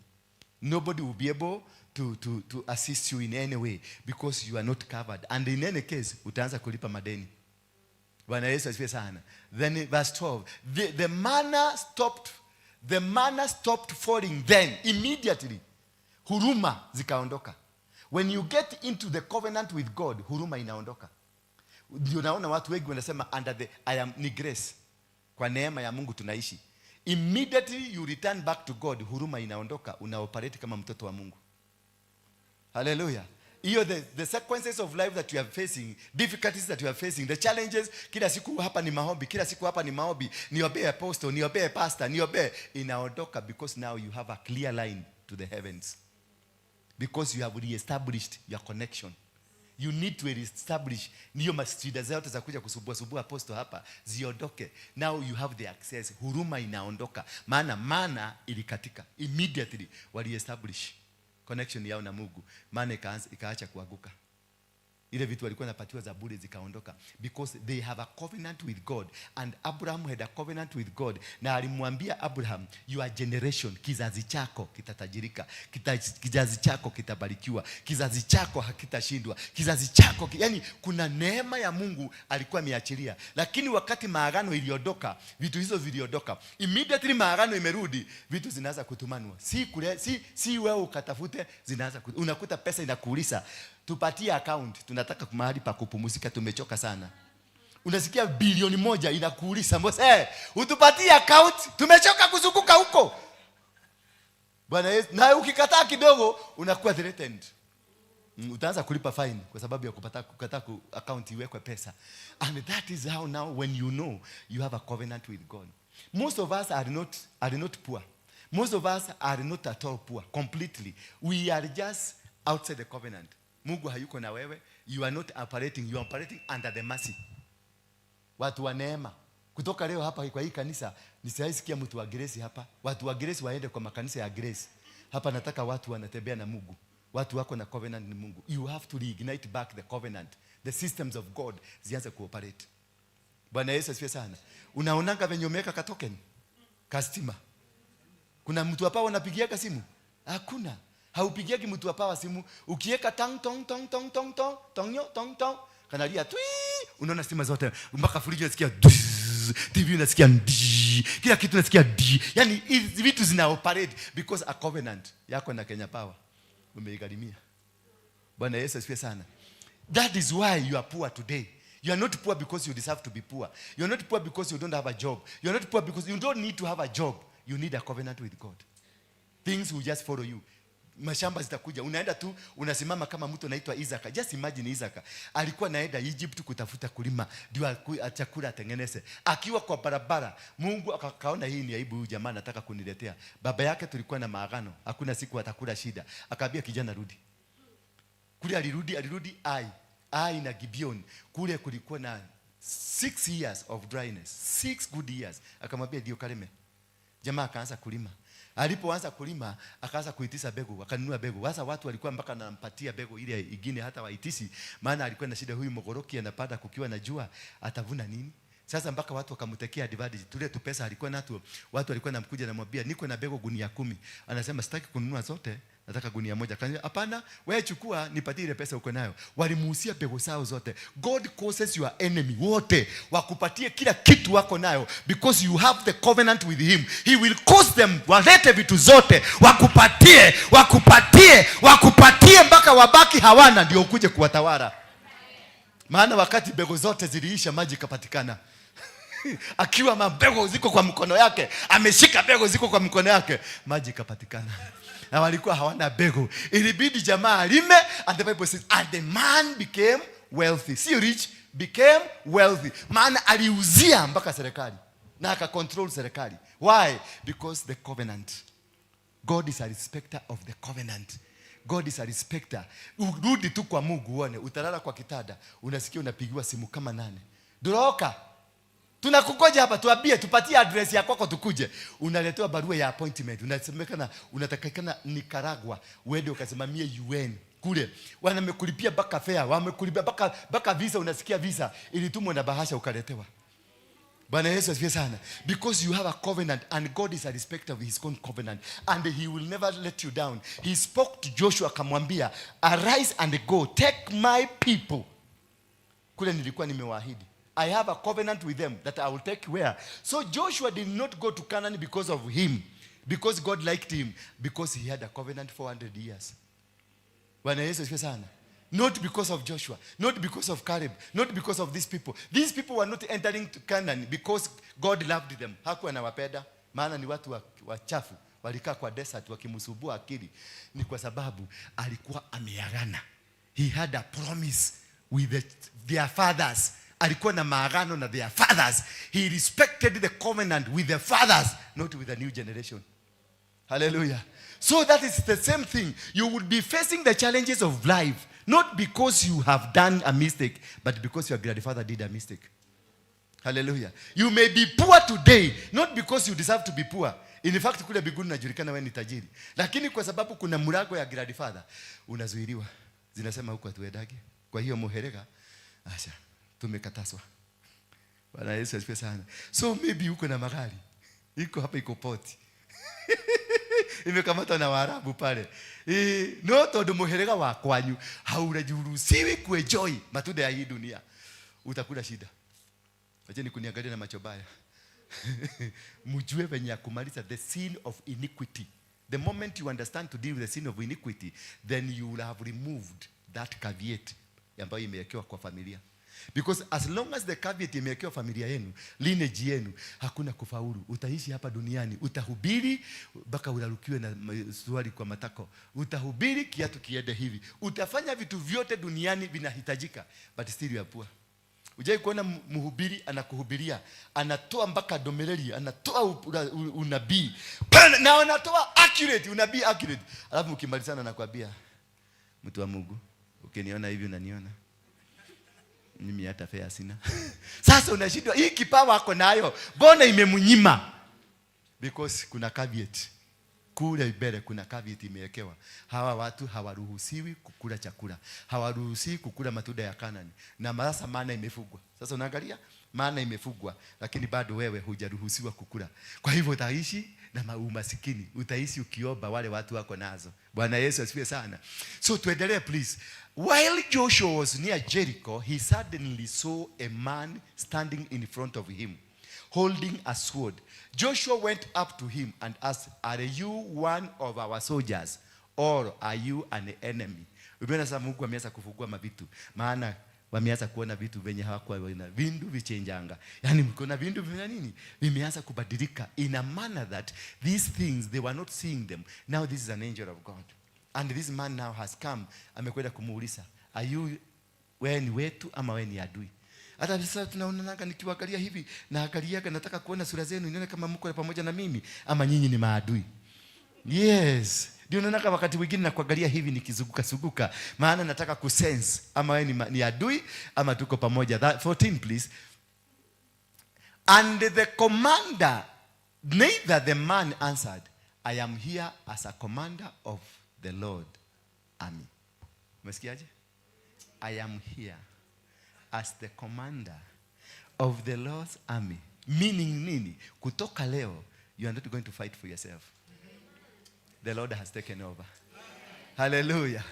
S4: Nobody will be able to assist you in any way because you are not covered. And in any case, utaanza kulipa madeni. Bwana Yesu asifiwe sana. Then verse 12, the manna stopped falling then immediately. Huruma zikaondoka. When you get into the covenant with God, huruma inaondoka. Ndio naona watu wengi wanasema under the I am ni grace. Kwa neema ya Mungu tunaishi. Immediately you return back to God, huruma inaondoka, una operate kama mtoto wa Mungu. Hallelujah. Hiyo the sequences of life that you are facing, difficulties that you are facing, the challenges, kila siku hapa ni maombi, kila siku hapa ni maombi, niombee apostle, niombee pastor, niombee, inaondoka because now you have a clear line to the heavens. Because you have reestablished your connection. You need to reestablish niyo mashida zote za kuja kusumbua sumbua apostle hapa ziondoke. Now you have the access. Huruma inaondoka. Maana mana ilikatika immediately wali establish connection yao na Mungu. Maana ikaacha kuanguka. Ile vitu walikuwa napatiwa za bure zikaondoka because they have a covenant with God, and Abraham had a covenant with God, na alimwambia Abraham, "Your generation, kizazi chako kitatajirika, kizazi chako kitabarikiwa, kizazi chako hakitashindwa, kizazi chako yani kuna neema ya Mungu alikuwa ameachilia. Lakini wakati maagano iliondoka, vitu hizo viliondoka. Immediately maagano imerudi, vitu zinaanza kutumanwa, si kule, si wewe ukatafute, zinaanza unakuta pesa inakuuliza, "Tupatie account, tunataka mahali pa kupumzika, tumechoka sana." Unasikia 1 bilioni inakuuliza, "Boss, utupatie account, tumechoka kuzunguka huko." Bwana Yesu, na ukikataa kidogo unakuwa threatened. Utaanza kulipa fine kwa sababu ya kupata kukataa account iwekwe pesa. And that is how now when you know you have a covenant with God. Most of us are not poor. Most of us are not at all poor completely. We are just outside the covenant. Mungu hayuko na wewe. You are not operating, you are operating under the mercy. Watu wa neema. Kutoka leo hapa kwa hii kanisa nisiwahi mtu wa grace hapa. Watu wa grace waende kwa makanisa ya grace. Hapa nataka watu wanatembea na Mungu. Watu wako na covenant na Mungu. You have to reignite back the covenant. The systems of God zianze kuoperate. Bwana Yesu asifiwe sana. Unaonanga venye umeweka katoken kastima. Kuna mtu hapa wanapigiaga simu? Hakuna. Haupigiagi mtu hapa simu. Ukiweka tang tong tong tong tong tong tong nyo tong tong, kanalia twi, unaona stima zote mpaka friji unasikia dzz, TV unasikia ndi, kila kitu unasikia di. Yani hizi vitu zina operate because a covenant yako na Kenya Power umeigharimia. Bwana Yesu asifiwe sana. That is why you are poor today. You are not poor because you deserve to be poor. You are not poor because you don't have a job. You are not poor because you don't need to have a job. You need a covenant with God. Things will just follow you. Mashamba zitakuja. Unaenda tu unasimama kama mtu anaitwa Isaka. Just imagine Isaka. Alikuwa anaenda Egypt kutafuta kulima ndio chakula atengeneze. Akiwa kwa barabara, Mungu akaona hii ni aibu, huyu jamaa anataka kuniletea. Baba yake tulikuwa na maagano, hakuna siku atakula shida. Akaambia kijana, "Rudi." Kule alirudi, alirudi Ai na Gibeon. Kule kulikuwa na 6 years of dryness, 6 good years. Akamwambia, "Ndio kalime." Jamaa akaanza kulima. Alipoanza kulima, akaanza kuitisha mbegu, akanunua mbegu. Sasa watu walikuwa mpaka anampatia mbegu ile ingine hata waitisi, maana alikuwa na shida, huyu mogoroki anapanda kukiwa na jua, atavuna nini? Sasa mpaka watu wakamtekea advantage. Tule tu pesa alikuwa nato, watu walikuwa namkuja namwambia, "Niko na mbegu gunia 10." Anasema, "Sitaki kununua zote, nataka gunia moja." Akaniambia, "Hapana, wewe chukua, nipatie ile pesa uko nayo." Walimuusia mbegu zao zote. God causes your enemy wote wakupatie kila kitu wako nayo because you have the covenant with him. He will cause them walete vitu zote wakupatie, wakupatie, wakupatie mpaka wabaki hawana, ndio ukuje kuwatawala. Maana wakati mbegu zote ziliisha, maji ikapatikana. Akiwa mambegu ziko kwa mkono yake, ameshika mbegu ziko kwa mkono yake, maji ikapatikana. Na walikuwa hawana mbegu. Ilibidi jamaa alime, and the Bible says, and the man became wealthy. Si rich, became wealthy. Maana aliuzia mpaka serikali na akacontrol serikali. Why? Because the covenant. God is a respecter of the covenant. God is a respecter. Urudi tu kwa Mungu uone, utalala kwa kitanda, unasikia unapigiwa simu kama 8. Duroka. Tunakugoja hapa, tuambie, tupatie address ya kwako tukuje. Unaletewa barua ya appointment. Unasemekana unatakikana Nicaragua uende ukasimamie UN kule. Wamekulipia mpaka fare, wamekulipia mpaka visa, unasikia visa ilitumwa na bahasha ukaletewa. Bwana Yesu asifiwe sana. Because you have a covenant and God is a respecter of his own covenant and he will never let you down. He spoke to Joshua akamwambia, arise and go, take my people. Kule nilikuwa nimewaahidi. I have a covenant with them that I will take where. So Joshua did not go to Canaan because of him, because God liked him, because he had a covenant 400 years. Bwana Yesu asifiwe sana. Not because of Joshua, not because of Caleb, not because of these people. These people were not entering to Canaan because God loved them. Hakuwa anawapenda, maana ni watu wachafu, walikaa kwa desert wakimsumbua akili. Ni kwa sababu alikuwa ameagana. He had a promise with their fathers. Alikuwa na maagano na their fathers. He respected the covenant with the fathers, not with the new generation. Hallelujah. So that is the same thing. You would be facing the challenges of life, not because you have done a mistake, but because your grandfather did a mistake. Hallelujah. You may be poor today, not because you deserve to be poor. In fact, kule mbinguni unajulikana wewe ni tajiri. Lakini kwa sababu kuna mlango ya grandfather, unazuiliwa. Zinasema huko hatuendagi. Kwa hiyo muherega, acha, tumekataswa. Bwana Yesu asifiwe sana. So maybe uko na magari. Iko hapa, iko port. Imekamatwa na Waarabu pale. No tondu muherega wa kwanyu haurajuruhusiwi kuenjoy matunda ya hii dunia. Utakula shida. Acheni kuniangalia na macho baya. Mjue venye ya kumaliza the sin of iniquity. The moment you understand to deal with the sin of iniquity, then you will have removed that caveat ambayo imewekewa kwa familia. Because as long as the caveat imewekewa familia yenu, lineage yenu, hakuna kufaulu. Utaishi hapa duniani, utahubiri mpaka urarukiwe na suruali kwa matako. Utahubiri kiatu kiende hivi. Utafanya vitu vyote duniani vinahitajika, but still you are poor. Hujai kuona mhubiri anakuhubiria, anatoa mpaka domeleli, anatoa unabii. Na anatoa accurate, unabii accurate. Alafu mkimalizana anakuambia, mtu wa Mungu, ukiniona hivi unaniona. Mimi hata fare sina. Sasa unashindwa, hii kipawa ako nayo, mbona imemnyima? Because kuna caveat. Kule mbele kuna caveat imewekewa. Hawa watu hawaruhusiwi kukula chakula. Hawaruhusiwi kukula matunda ya Kanani. Na sasa mana imefugwa. Sasa unaangalia mana imefugwa, lakini bado wewe hujaruhusiwa kukula. Kwa hivyo utaishi na umasikini, utaishi ukiomba wale watu wako nazo. Bwana Yesu asifiwe sana. So tuendelee please. While Joshua was near Jericho, he suddenly saw a man standing in front of him, holding a sword. Joshua went up to him and asked, are you one of our soldiers or are you an enemy? Umeona sasa Mungu ameanza kufungua mavitu. Maana wameanza kuona vitu venye hawakuwa wana vindu vichenjanga. Yaani mkiona vindu vina nini? Vimeanza kubadilika in a manner that these things they were not seeing them. Now this is an angel of God. And this man now has come, amekwenda kumuuliza, are you, wewe ni wetu ama wewe ni adui? Hata sasa tunaonana, nikiwaangalia hivi naangaliaga, nataka kuona sura zenu, nione kama mko pamoja na mimi ama nyinyi ni maadui. Yes. Ndio naona wakati mwingine nakuangalia hivi nikizunguka zunguka, maana nataka kusense ama wewe ni adui ama tuko pamoja. That 14 please. And the commander, neither the man answered, I am here as a commander of the Lord army. Umesikiaje? I am here as the commander of the Lord's army. Meaning nini? Kutoka leo, you are not going to fight for yourself. The Lord has taken over. Hallelujah.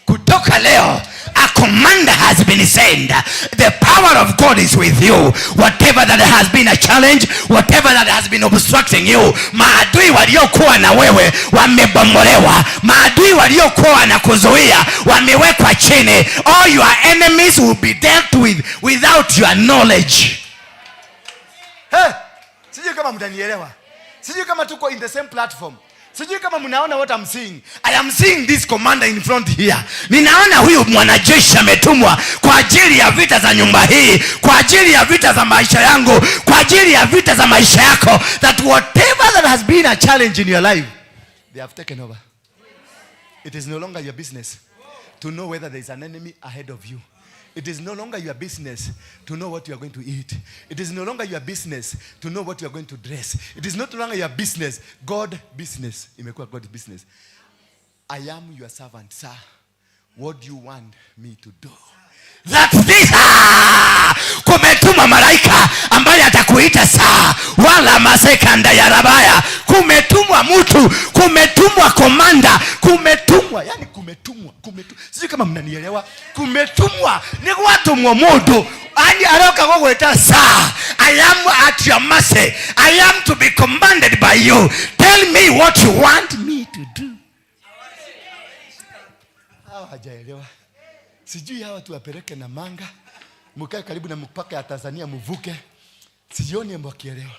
S1: Kutoka leo, a commander has been sent. The power of God is with you. Whatever that has been a challenge, whatever that has been obstructing you, maadui waliokuwa na wewe wamebomolewa. Maadui waliokuwa wanakuzuia wamewekwa chini. All your enemies will be dealt with without your knowledge.
S4: Hey, sijui kama mtanielewa. Sijui kama tuko in the same platform. Sijui kama mnaona what I'm seeing. I am seeing this commander in front here.
S1: Ninaona huyu mwanajeshi ametumwa kwa ajili ya vita za nyumba hii, kwa ajili ya vita za maisha yangu, kwa ajili ya vita za maisha yako,
S4: that whatever that has been a challenge in your life, they have taken over. It is no longer your business to know whether there is an enemy ahead of you. It is no longer your business to know what you are going to eat. It is no longer your business to know what you are going to dress. It is not longer your business. God business. Imekuwa God business. I am your servant, sir. What do you want me to do?
S1: That this, kumetumwa malaika ambaye atakuita saa wala masekanda ya rabaya. Kumetumwa mtu, kumetumwa komanda, kumetumwa,
S4: yani kumetumwa, kumetumwa. Sijui kama mnanielewa. Kumetumwa
S1: ni gwatumwo mundu ani aroka gugwita saa. I am at your mercy. I am to be commanded by you. Tell me what you want me to do.
S4: Hawa hajaelewa. Sijui hawa tuwapeleke na manga, mkae karibu na mpaka ya Tanzania mvuke. Sioni mwakielewa.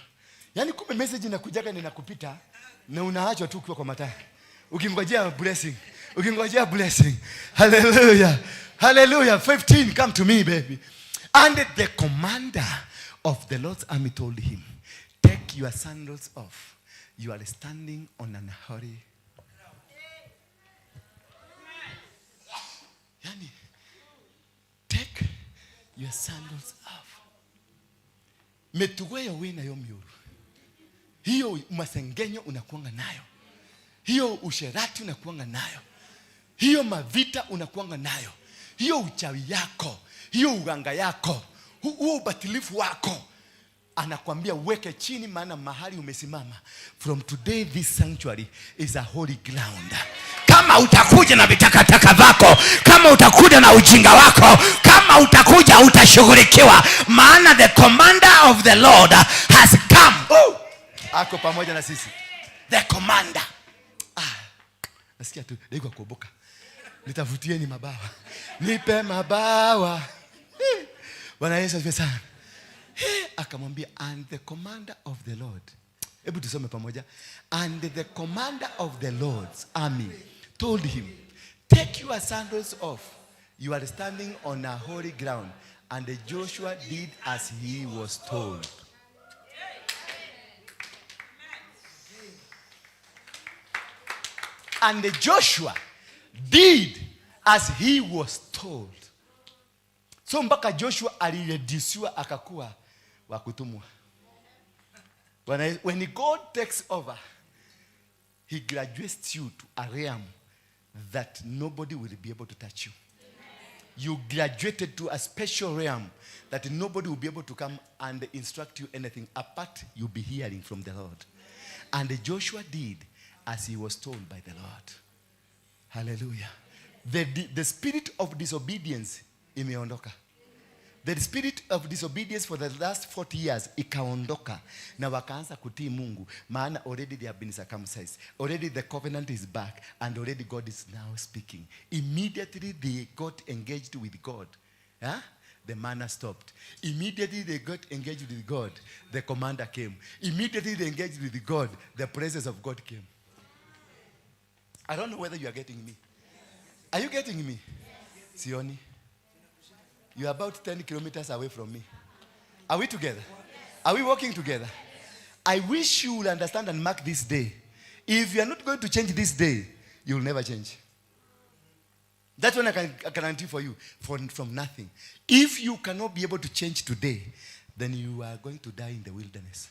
S4: Yaani kumbe message inakujaga na inakupita na unaachwa tu ukiwa kwa mataa. Ukingojea blessing, ukingojea blessing. Hallelujah. Hallelujah. 15, come to me, baby. And the commander of the Lord's army told him, take your sandals off. You are standing on an holy. Yani, take your sandals off. Mitugo ĩyo wĩ nayo mĩũru, hiyo masengenyo unakuanga nayo, hiyo usherati unakuanga nayo, hiyo mavita unakuanga nayo, hiyo uchawi yako, hiyo uganga yako, huo ubatilifu wako, anakwambia uweke chini, maana mahali umesimama, from today this sanctuary is a holy ground.
S1: Kama utakuja na vitakataka vako, kama utakuja na ujinga wako, kama utakuja utashughulikiwa, maana the commander of the Lord has come.
S4: Oh, ako pamoja na sisi.
S1: The commander.
S4: Nasikia tu ndaigua kuoboka. Nitafutieni mabawa, nipe mabawa. Bwana Yesu asifiwe sana. Akamwambia, and the commander of the Lord. Hebu tusome pamoja. And the commander of the Lord's army told him, take your sandals off. You are standing on a holy ground. And Joshua did as he was told. And Joshua did as he was told. So mpaka Joshua alireduciwa akakuwa wa kutumwa. When God takes over, he graduates you to a realm that nobody will be able to touch you. You graduated to a special realm that nobody will be able to come and instruct you anything apart you'll be hearing from the Lord. And Joshua did as he was told by the Lord. Hallelujah. The spirit of disobedience imeondoka. The spirit of disobedience for the last 40 years ikaondoka na wakaanza kutii Mungu, maana already they have been circumcised. Already the covenant is back and already God is now speaking. Immediately they got engaged with God. Huh? The manna stopped. Immediately they got engaged with God, the commander came. Immediately they engaged with God, the presence of God came. I don't know whether you are getting me. Are you getting me? Sioni. You are about 10 kilometers away from me. Are we together? Are we walking together? I wish you will understand and mark this day. If you are not going to change this day, you will never change. That one I guarantee for you, from nothing. If you cannot be able to change today, then you are going to die in the wilderness.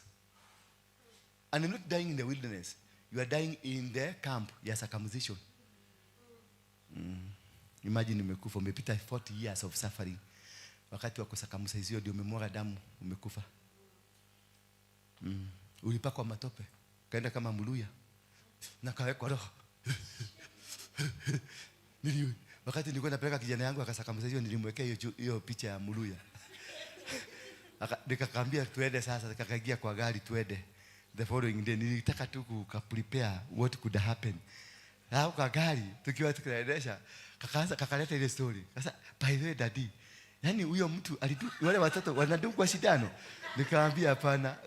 S4: And you're not dying in the wilderness. You are dying in the camp ya circumcision. Imagine umekufa, umepita 40 years of suffering. Wakati wa kucircumcise ndio umemwaga damu, umekufa. Ulipakwa matope, kaenda kama Mluya. Na kawekwa roho. Wakati nilikuwa napeleka kijana yangu akacircumcise, nilimwekea hiyo picha ya Mluya. Nikakamwambia tuende sasa, nikakaingia kwa gari tuende. The following day nilitaka tu kuka prepare what could happen. Hapo kwa gari tukiwa tukiendesha, kakaanza kakaleta ile story. Sasa by the way daddy, yani huyo mtu wale watoto wanadungwa sindano. Nikamwambia hapana.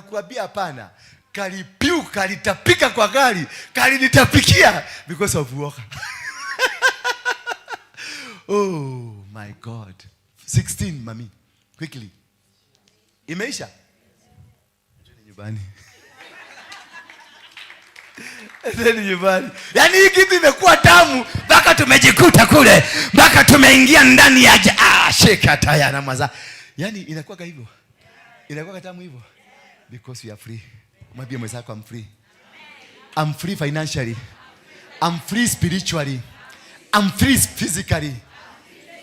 S4: Kuambia hapana. Kalipiu, kalitapika kwa gari, kalinitapikia because of uoga. Oh my God. 16 mami. Quickly. Imeisha? Twende nyumbani. Twende nyumbani.
S1: Yaani hii kitu imekuwa tamu mpaka tumejikuta kule, mpaka tumeingia ndani ya shika taya na maza.
S4: Yaani inakuwa hivyo. Inakuwa tamu hivyo. Because we are free. Mwambie mwenzako I'm free. I'm free financially. I'm free spiritually. I'm free physically.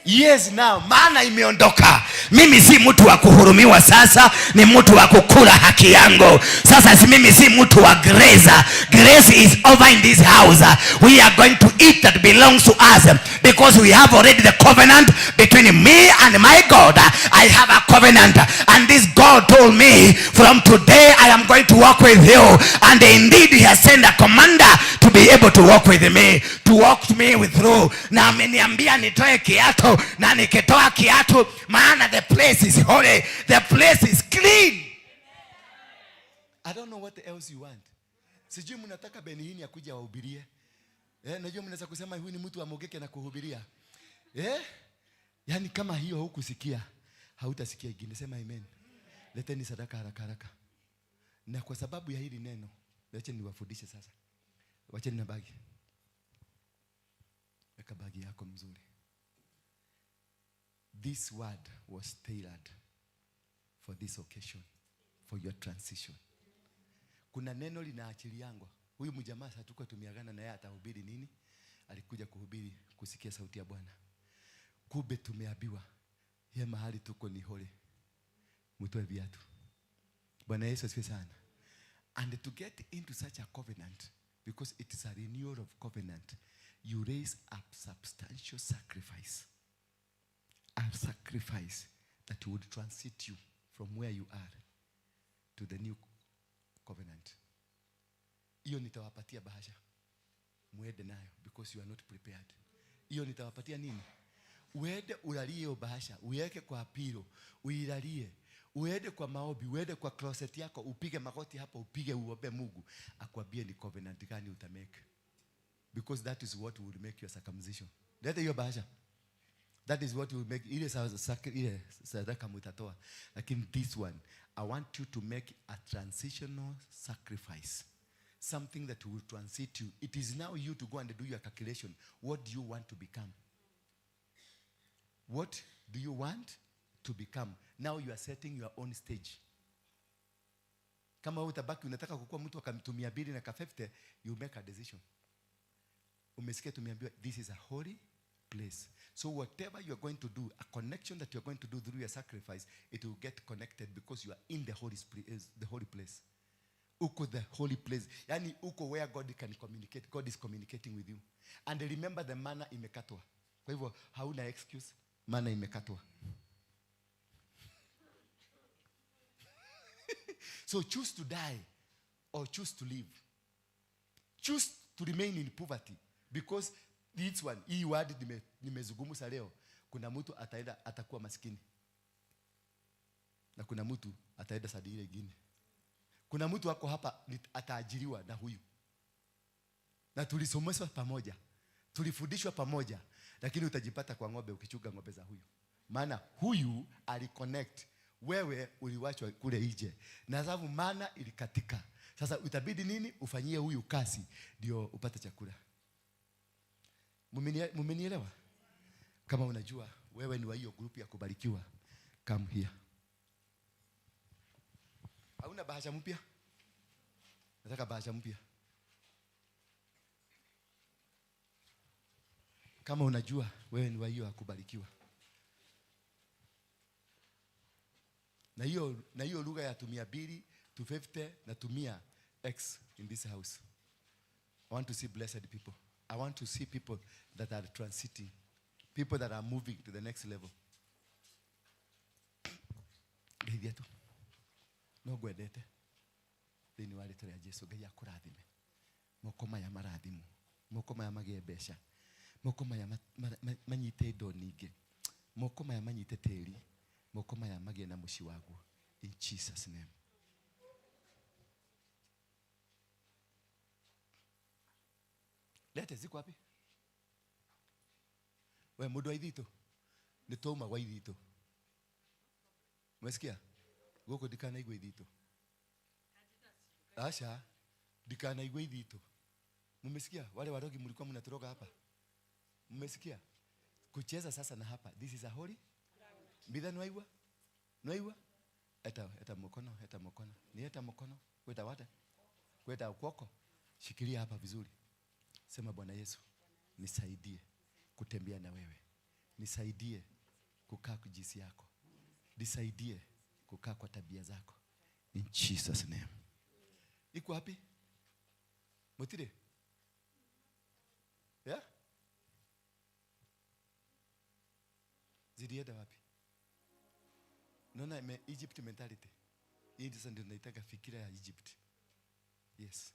S1: Yes, now maana imeondoka. Mimi si mtu wa kuhurumiwa sasa, ni mtu wa kukula haki yangu. Sasa si mimi si mtu wa grace. Grace is over in this house. We are going to eat that belongs to us because we have already the covenant between me and my God. I have a covenant, and this God told me from today I am going to walk with you, and indeed he has sent a commander to be able to walk with me, to walk me with through. Na ameniambia nitoe kiatu, na nikitoa kiatu, maana the place is holy, the place is clean.
S4: I don't know what else you want. Sijui mnataka Benny Hinn akuje awahubirie. Najua mnaweza kusema huyu ni mtu amogeke na kuhubiria. Yaani kama hiyo hukusikia, hautasikia ingine. Sema amen. Leteni sadaka haraka haraka. Na kwa sababu ya hili neno, wacha niwafundishe sasa. Wacheni na bagi. Weka bagi yako mzuri. This word was tailored for this occasion, for your transition. Kuna neno linaachiliangwa. Huyu mjamaa sasa tuko tumeagana na yeye atahubiri nini? Alikuja kuhubiri kusikia sauti ya Bwana. Kumbe tumeambiwa ye mahali tuko ni holy. Mtoe viatu. Bwana Yesu asifiwe sana. And to get into such a covenant, because it is a renewal of covenant, you raise up substantial sacrifice. A sacrifice that would transit you from where you are to the new covenant. Hiyo nitawapatia bahasha. Muende nayo because you are not prepared. Hiyo nitawapatia nini? Uende ulalie hiyo bahasha, uweke kwa pilo, uilalie. Uende kwa maombi, uende kwa closet yako, upige magoti hapo, upige uombe Mungu akwambie ni covenant gani utamake. Because that is what will make your circumcision. Leta hiyo bahasha. That is what will make ile ile sadaka mutatoa. Lakini this one, I want you to make a transitional sacrifice. Something that will transit you. It is now you to go and do your calculation. What do you want to become? What do you want to become? Now you are setting your own stage. Kama utabaki unataka kukua mtu akamtumia bili na ka50, you make a decision. Umesikia tumeambiwa this is a holy place. So whatever you are going to do, a connection that you are going to do through your sacrifice, it will get connected because you are in the Holy Spirit, the holy place. Uko the holy place. Yani uko where God can communicate. God is communicating with you. And remember the manna imekatwa. Kwa hivyo hauna excuse, manna imekatwa. So choose to die or choose to live. Choose to remain in poverty because this one, hii word nimezungumza leo, kuna mtu ataenda atakuwa maskini. Na kuna mtu ataenda sadi ile nyingine. Kuna mtu ako hapa ataajiriwa na huyu. Na tulisomeshwa pamoja. Tulifundishwa pamoja, lakini utajipata kwa ng'ombe ukichunga ng'ombe za huyu. Maana huyu aliconnect, wewe uliwachwa kule nje. Na sababu maana ilikatika. Sasa utabidi nini? Ufanyie huyu kazi ndio upate chakula. Mumenielewa? Kama unajua wewe ni wa hiyo group ya kubarikiwa, come here. Hauna bahasha mpya? Nataka bahasha mpya. Kama unajua wewe ni wa hiyo ya kubarikiwa. Na hiyo lugha ya tumia 2 to 50 na tumia X in this house. I want to see blessed people. I want to see people that are transiting. People that are moving to the next level. Ngeithia tu. No ngwendete. Thĩinĩ wa rĩĩtwa rĩa Jesũ, Ngai akũrathime. Moko maya marathimwo. Moko maya magĩe mbeca. Moko maya manyite indo nyingĩ. Moko maya manyite tĩri. Moko maya magĩe na mũciĩ waguo. In Jesus' name. Lete ziko wapi? We mundu wa ithitu. Ni twauma gwa ithitu. Umesikia? Guku ndikanaigua ithitu. Asha, ndikanaigua ithitu. Mumesikia? Wale warogi mlikuwa mnatoroka hapa. Mmesikia? Kucheza sasa na hapa. This is a holy. Mbitha nwaigua? Nwaigua? Eta eta mkono, eta mkono. Ni eta mkono. Kweta wate? Kweta kwoko. Shikilia hapa vizuri. Sema Bwana Yesu, nisaidie kutembea na wewe. Nisaidie kukaa kwa jinsi yako. Nisaidie kukaa kwa tabia zako. In Jesus name. Iko wapi? Mutire? Yeah? Zilienda wapi? Naona Egypt mentality. Hii sasa ndio naitaka fikira ya Egypt. Yes.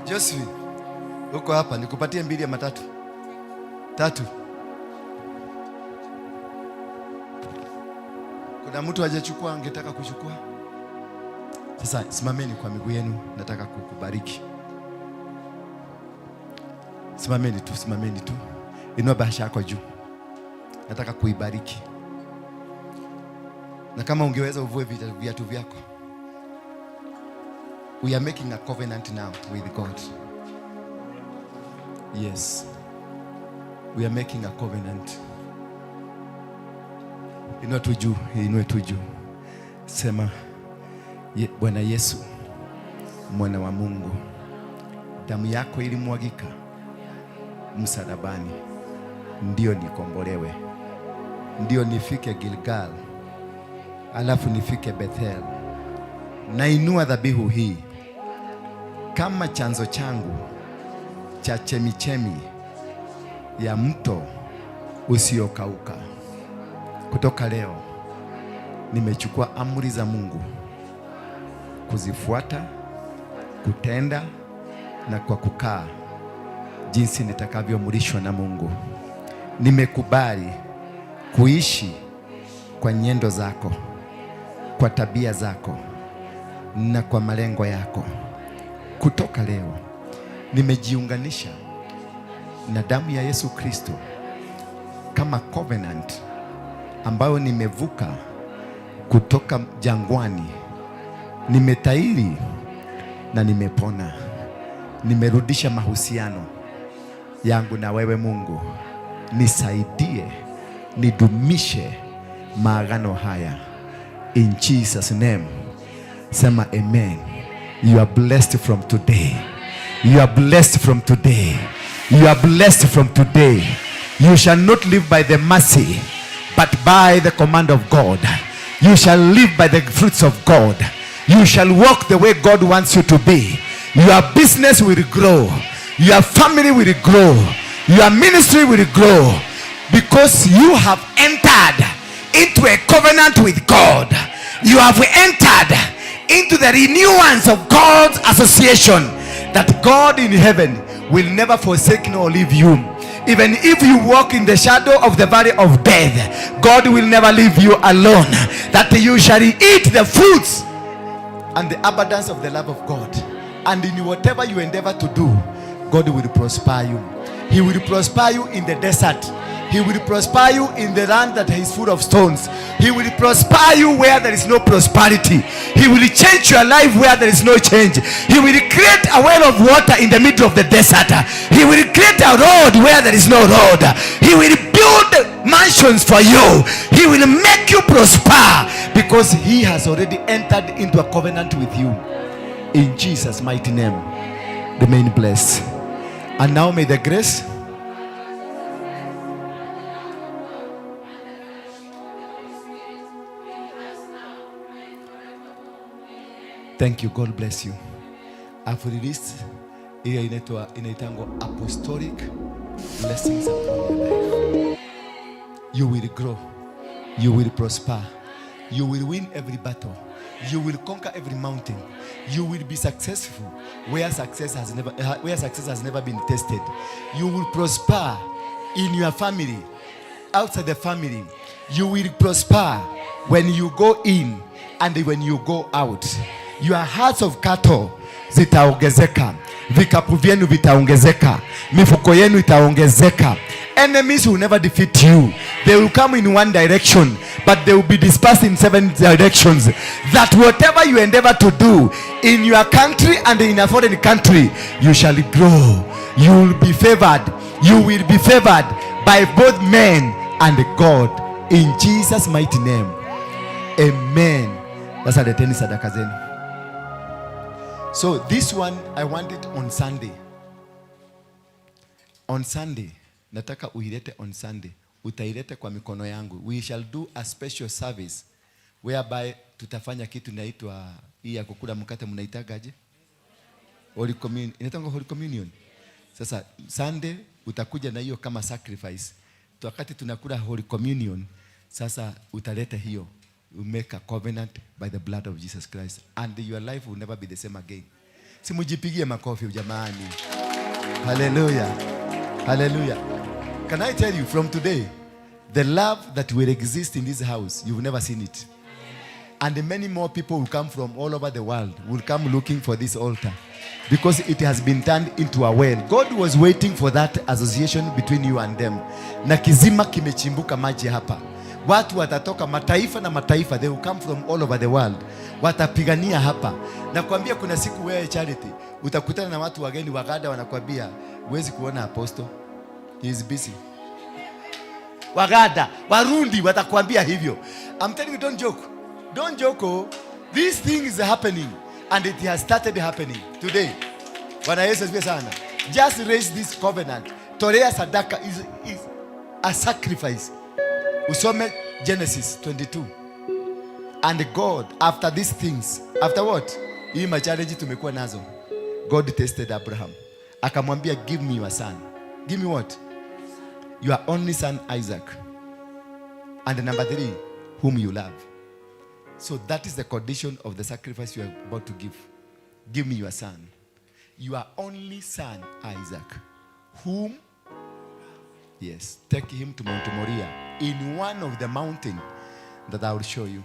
S4: Josephine, uko hapa nikupatie mbili ama tatu? Tatu. Kuna mtu hajachukua angetaka kuchukua? Sasa simameni kwa miguu yenu, nataka kukubariki. Simameni tu, simameni tu. Inua bahasha yako juu. Nataka kuibariki. Na kama ungeweza uvue viatu vyako. We are making a covenant now with God. Yes. We are making a covenant. Inua tu juu, inua tu juu. Sema, Bwana Yesu, mwana wa Mungu, damu yako ilimwagika msalabani, ndio nikombolewe, ndio nifike Gilgal, alafu nifike Bethel, Nainua dhabihu hii kama chanzo changu cha chemichemi ya mto usiokauka. Kutoka leo nimechukua amri za Mungu kuzifuata, kutenda na kwa kukaa jinsi nitakavyoamrishwa na Mungu. Nimekubali kuishi kwa nyendo zako, kwa tabia zako na kwa malengo yako. Kutoka leo nimejiunganisha na damu ya Yesu Kristo kama covenant ambayo nimevuka kutoka jangwani. Nimetahiri na nimepona. Nimerudisha mahusiano yangu na wewe Mungu. Nisaidie nidumishe maagano haya. In Jesus name. Sema amen. You are blessed from today. You are blessed from today. You are blessed from today. You shall not live by the mercy, but by the command of God. You shall live by the fruits of God. You shall walk the way God wants you to be. Your business will grow. Your family will grow. Your ministry will grow. Because you have entered into a covenant with God. You have entered into the renewance of God's association, that God in heaven will never forsake nor leave you. Even if you walk in the shadow of the valley of death, God will never leave you alone. That you shall eat the fruits and the abundance of the love of God. And in whatever you endeavor to do, God will prosper you. He will prosper you in the desert. He will prosper you in the land that is full of stones. He will prosper you where there is no prosperity. He will change your life where there is no change. He will create a well of water in the middle of the desert. He will create a road where there is no road. He will build mansions for you. He will make you prosper because he has already entered into a covenant with you. In Jesus' mighty name, remain blessed. And now may the grace Thank you. God bless you. I've released ile inaitwa, inaitangwa apostolic blessings upon your life. You will grow. You will prosper. You will win every battle. You will conquer every mountain. You will be successful where success has never been tested. You will prosper in your family, outside the family. You will prosper when you go in and when you go out. Your herds of cattle zitaongezeka, vikapu vyenu vitaongezeka, mifuko yenu itaongezeka. Enemies will never defeat you. They will come in one direction, but they will be dispersed in seven directions. That whatever you endeavor to do in your country and in a foreign country, you shall grow. You will be favored. You will be favored by both men and God. In Jesus' mighty name. Amen. Sasa leteni sadaka zenu. So this one I want it on Sunday. On Sunday, nataka uilete on Sunday. Utailete kwa mikono yangu. We shall do a special service whereby tutafanya kitu inaitwa, hii ya kukula mkate mnaitagaje? Holy Communion. Inaitwa Holy Communion. Sasa Sunday utakuja na hiyo kama sacrifice. Wakati tunakula Holy Communion, sasa utaleta hiyo. You make a covenant by the blood of Jesus Christ and your life will never be the same again. Simujipigie makofi jamani. Hallelujah. Hallelujah. Can I tell you, from today, the love that will exist in this house, you've never seen it. And many more people will come from all over the world, will come looking for this altar, because it has been turned into a well. God was waiting for that association between you and them. Na kisima kimechimbuka maji hapa. Watu watatoka mataifa na mataifa, they will come from all over the world. Watapigania hapa. Nakwambia kuna siku wewe Charity utakutana na watu wageni Waganda, wanakwambia huwezi kuona apostle. He is busy. Waganda, Warundi watakwambia hivyo. I'm telling you, don't joke. Don't joke. Oh. This thing is happening and it has started happening today. Bwana Yesu asifiwe sana. Just raise this covenant. Tolea sadaka is a sacrifice. Usome Genesis 22. And God, after these things, After what? Hii machallenge tumekuwa nazo. God tested Abraham. Akamwambia, "Give me your son." Give me what? Your only son Isaac. And number three, whom you love. So that is the condition of the sacrifice you are about to give. Give me your son. Your only son, Isaac. Whom? Yes. Take him to Mount Moriah, in one of the mountain that I will show you.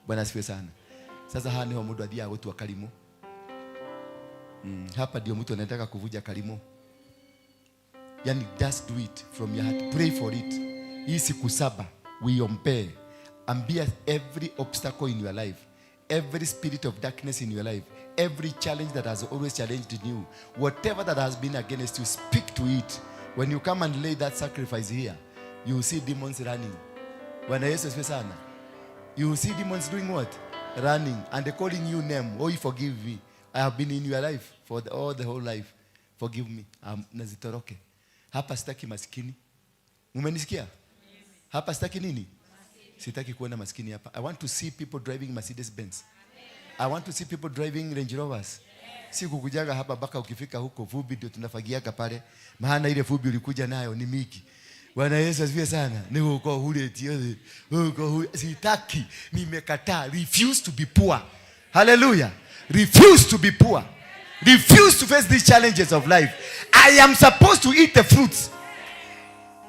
S4: Bwana asifiwe sana. Sasa haha niho mundu athiaga gutua karimu. Hapa ndio mtu anataka kuvuja karimu. Yani just do it from your heart. Pray for it. Hii siku 7 uiombee. Ambia every obstacle in your life, every spirit of darkness in your life, every challenge that has always challenged you, whatever that has been against you, speak to it. When you come and lay that sacrifice here, you will see demons running. Bwana Yesu asifiwe sana. You will see demons doing what? Running and calling you name. "Oh, you forgive me. I have been in your life for all the whole life. Forgive me." Nazitoroke. Hapa sitaki maskini. Umenisikia? Hapa sitaki nini? Sitaki kuona maskini hapa. I want to see people driving Mercedes Benz. I want to see people driving Range Rovers. Si kukujaga hapa mpaka ukifika huko vumbi ndio tunafagiaga pale. Maana ile vumbi ulikuja nayo ni mingi. Bwana Yesu asifiwe sana. Ni uko huretio. Uko sitaki. Nimekataa. Refuse to be poor. Hallelujah. Refuse to be poor. Refuse to face these challenges of life. I am supposed to eat the fruits.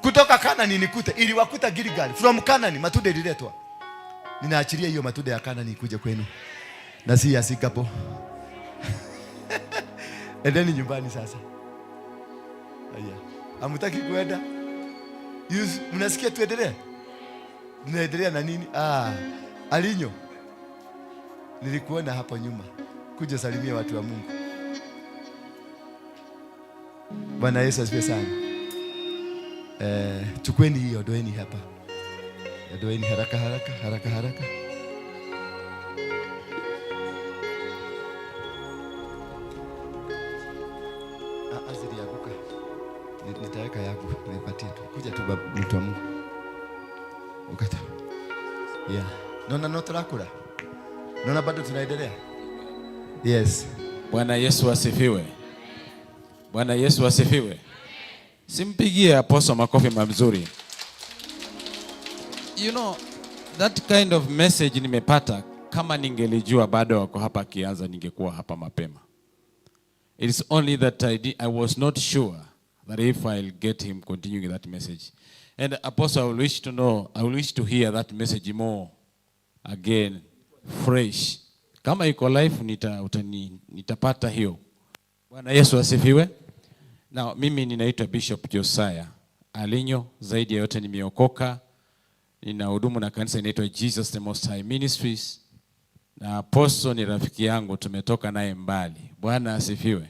S4: Kutoka Kanani nikute, iliwakuta Gilgal. From Kanani matunda ililetwa. Ninaachilia hiyo matunda ya Kanani ikuje kwenu. Na si ya Singapore. Endeni nyumbani sasa. Haya. Hamtaki kuenda? Mnasikia tuendelee? Tunaendelea na nini? Ah, Alinyo. Nilikuona hapo nyuma. Kuja salimia watu wa Mungu. Bwana Yesu asifiwe sana. Chukueni hiyo, ondoeni hapa. Ondoeni haraka haraka haraka haraka. Ah, zilianguka. Nitaweka yangu, nipatie tu. Kuja tu babu, mtu wa Mungu. Ukata. Yeah. Naona no turakura. Naona bado tunaendelea. Yes.
S5: Bwana Yesu asifiwe. Bwana Yesu asifiwe. Simpigie apostle makofi mazuri. You know, that kind of message nimepata, kama ningelijua bado wako hapa akianza ningekuwa hapa mapema. It is only that I was not sure that if I'll get him continuing that message. And Apostle, I will wish to know, I will wish to hear that message more again, fresh. Kama iko live nitapata hiyo. Bwana Yesu asifiwe. Now, mimi ninaitwa Bishop Josiah Alinyo, zaidi ya yote nimeokoka. Ninahudumu na kanisa inaitwa Jesus the Most High Ministries. Na Apostle ni rafiki yangu, tumetoka naye mbali. Bwana asifiwe.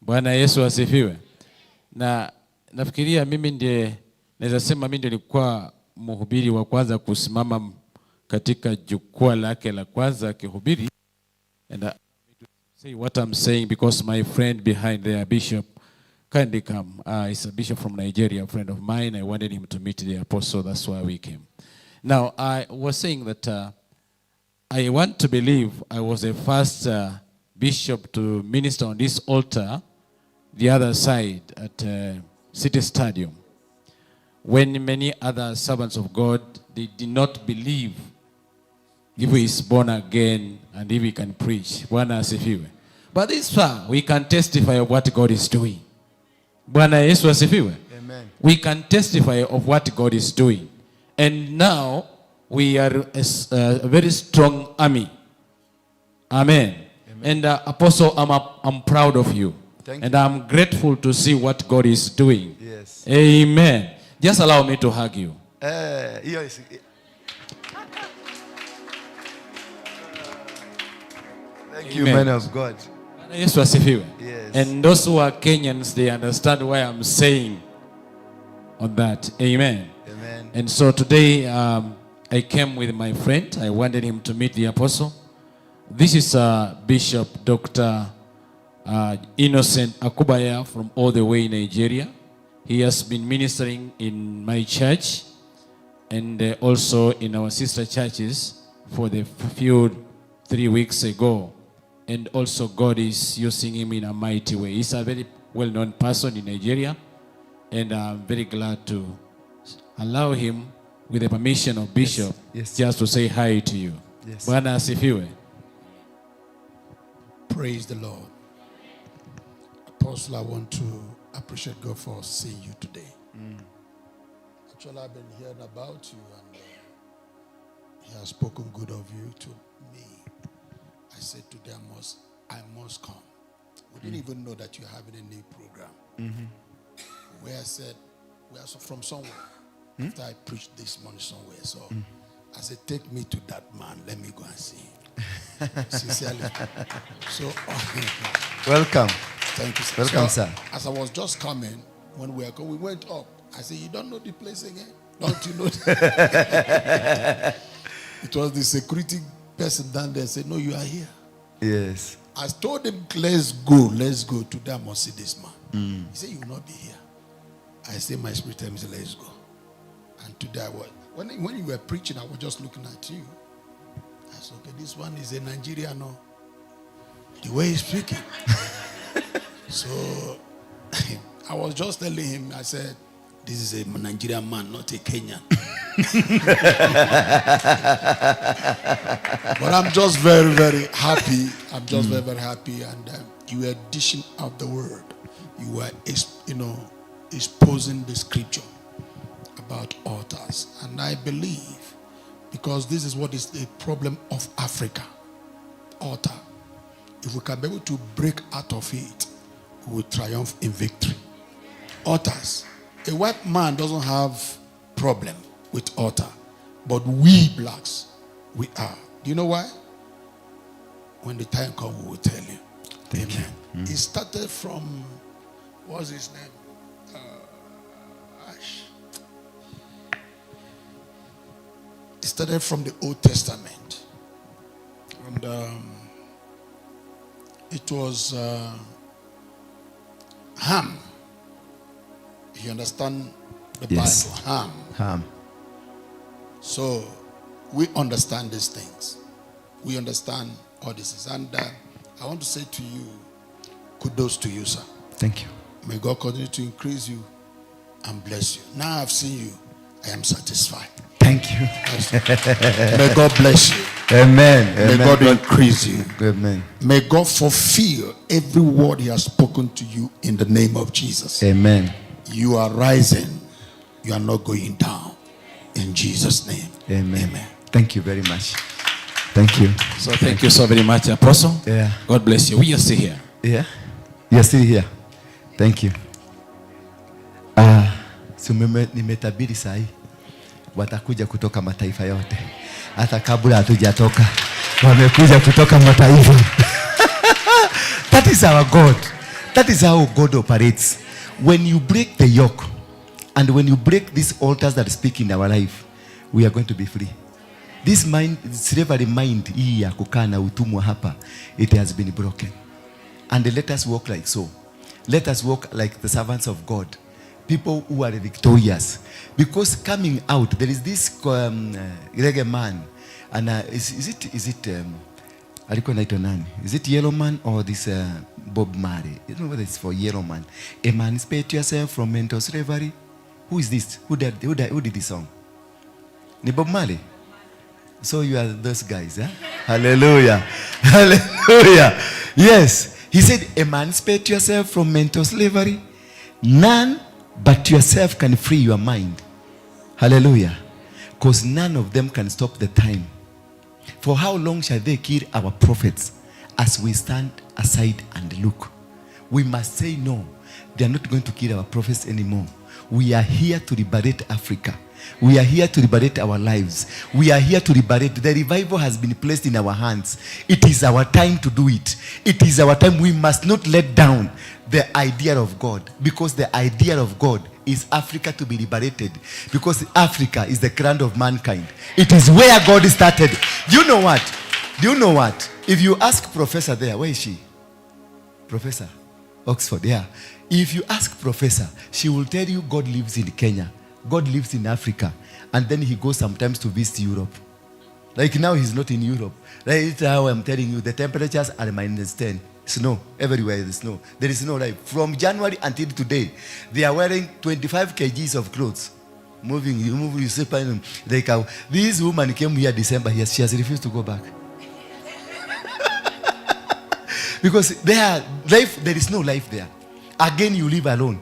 S5: Bwana Yesu asifiwe. Na nafikiria mimi ndiye naweza sema mimi ndiye nilikuwa mhubiri wa kwanza kusimama katika jukwaa lake la kwanza akihubiri. And I say what I'm saying because my friend behind there, Bishop, kindly come. He's a bishop from Nigeria, a friend of mine. I wanted him to meet the apostle. That's why we came. Now, I was saying that I want to believe I was the first bishop to minister on this altar, the other side at City Stadium, when many other servants of God, they did not believe if he is born again and if he can preach. Bwana asifiwe. But this far, we can testify of what God is doing. Bwana Yesu asifiwe.
S4: Amen.
S5: We can testify of what God is doing. And now, we are a very strong army. Amen. Amen. And Apostle, I'm proud of you.
S4: Thank
S5: and
S4: you.
S5: I'm grateful to see what God is doing.
S4: Yes.
S5: Amen. Just allow me to hug you.
S4: Hiyo Thank you,
S5: Amen.
S4: man of God.
S5: Bwana Yesu asifiwe.
S4: Yes.
S5: And those who are Kenyans, they understand why I'm saying on that. Amen.
S4: Amen.
S5: And so today, I came with my friend. I wanted him to meet the apostle. This is Bishop Dr. Innocent Akubaya from all the way in Nigeria. He has been ministering in my church and also in our sister churches for the few 3 weeks ago. And also God is using him in a mighty way. He's a very well-known person in Nigeria. And I'm very glad to allow him, with the permission of Bishop, just to say hi to you.
S4: Yes.
S5: Bwana asifiwe.
S6: Praise the Lord. Apostle, I want to appreciate God for seeing you today. Actually, I've been hearing about you, and He has spoken good of you to me. I said today I must come. We didn't even know that you're having a new program. Where I said, we are from somewhere. After I preached this morning somewhere. So I said, "Take me to that man. Let me go and see him." Sincerely. So
S4: Welcome.
S6: Thank you, sir.
S4: Welcome,
S6: So,
S4: sir.
S6: as I was just coming, when we were going, we went up. I said, "You don't know the place again? Don't you know?" It was the security person down there said, "No, you are here." I told him, "Let's go, let's go. Today I must see this man." He said, "You will not be here." I said, "My spirit tells me, let's go." And today I was, when you were preaching, I was just looking at you. I said, "Okay, this one is a Nigerian. No? The way he's speaking." So I was just telling him, I said, "This is a Nigerian man, not a Kenyan." But I'm just very, very happy. I'm just very, very happy. And you were dishing out the word. You were exposing the scripture about altars. And I believe, because this is what is the problem of Africa, altar. If we can be able to break out of it, we will triumph in victory. Altars. A white man doesn't have problem with altar, but we blacks, we are. Do you know why? When the time comes, we will tell you. Amen. It started from, what's his name? Ash. It started from the Old Testament. And it was Ham. You understand the Bible? Ham.
S4: Ham.
S6: So we understand these things. We understand all this. And I want to say to you, kudos to you, sir.
S4: Thank you.
S6: May God continue to increase you and bless you. Now I've seen you, I am satisfied.
S4: Thank you.
S6: May God bless you.
S4: Amen.
S6: May
S4: Amen.
S6: God increase you.
S4: Amen.
S6: May God fulfill every word He has spoken to you in the name of Jesus.
S4: Amen.
S6: You are rising, you are not going down. In Jesus' name.
S4: Amen.
S6: Amen.
S4: Thank you very much. Thank you.
S5: So thank you so very much, Apostle.
S4: Yeah.
S5: God bless you. We are still here.
S4: Yeah. You're still here. Thank you. Ah, si nimetabiri sahi watakuja kutoka mataifa yote, hata kabla hatujatoka wamekuja kutoka mataifa. That is our God. That is how God operates. When you break the yoke and when you break these altars that speak in our life, we are going to be free. This mind, slavery mind hii ya kukaa na utumwa hapa, it has been broken. And let us walk like so. Let us walk like the servants of God. People who are victorious. Because coming out, there is this reggae man. And is it alikuwa anaitwa nani? Is it Yellow Man or this Bob Marley? You don't know whether it's for Yellow Man. "Emancipate yourself from mental slavery." Who is this? Who did this song? Ni Bob Marley? So you are those guys, huh? Hallelujah. Hallelujah. Yes. He said, "Emancipate yourself from mental slavery. None but yourself can free your mind." Hallelujah. Because none of them can stop the time. For how long shall they kill our prophets as we stand aside and look? We must say no. They are not going to kill our prophets anymore. We are here to liberate Africa. We are here to liberate our lives. We are here to liberate. The revival has been placed in our hands. It is our time to do it. It is our time. We must not let down the idea of God, because the idea of God is Africa to be liberated, because Africa is the crown of mankind. It is where God started. Do you know what? Do you know what? If you ask Professor there, where is she? Professor, Oxford, yeah. If you ask Professor, she will tell you God lives in Kenya. God lives in Africa. And then he goes sometimes to visit Europe. Like now he's not in Europe. Right now I'm telling you, the temperatures are -10. Snow, everywhere is snow. There is no life. From January until today, they are wearing 25 kgs of clothes. Moving, you move, you see, they come. This woman came here December, she has refused to go back. Because there, life, there is no life there. Again, you live alone.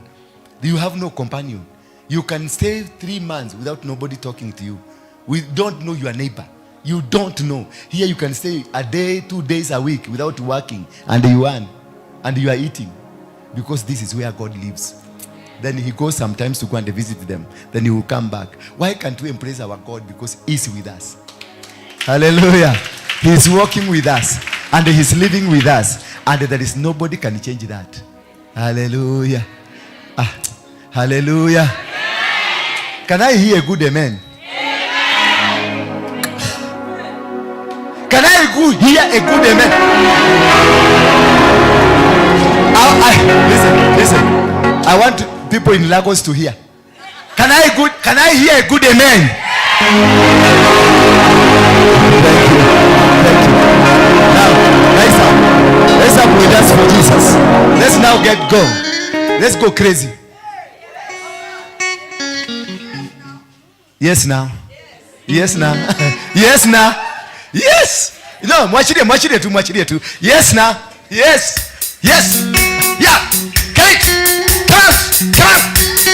S4: You have no companion. You can stay 3 months without nobody talking to you. We don't know your neighbor. You don't know. Here you can stay a day, 2 days a week without working, and you earn, and you are eating. Because this is where God lives. Then he goes sometimes to go and visit them. Then he will come back. Why can't we embrace our God? Because he's with us. Hallelujah. He's walking with us, and he's living with us. And there is nobody can change that. Hallelujah. Ah, hallelujah. Can I hear a good amen? Can I hear a good amen? Listen, listen. I want people in Lagos to hear. Can I hear a good amen? Thank you. Thank you. Now, rise up. Rise up with us for Jesus. Let's now get going. Let's go crazy. Yes now. Yes now. Yes now. Yes. No, mwachilie tu. Yes now. Yes. Yes. Yeah. Get it. Come out. Come out.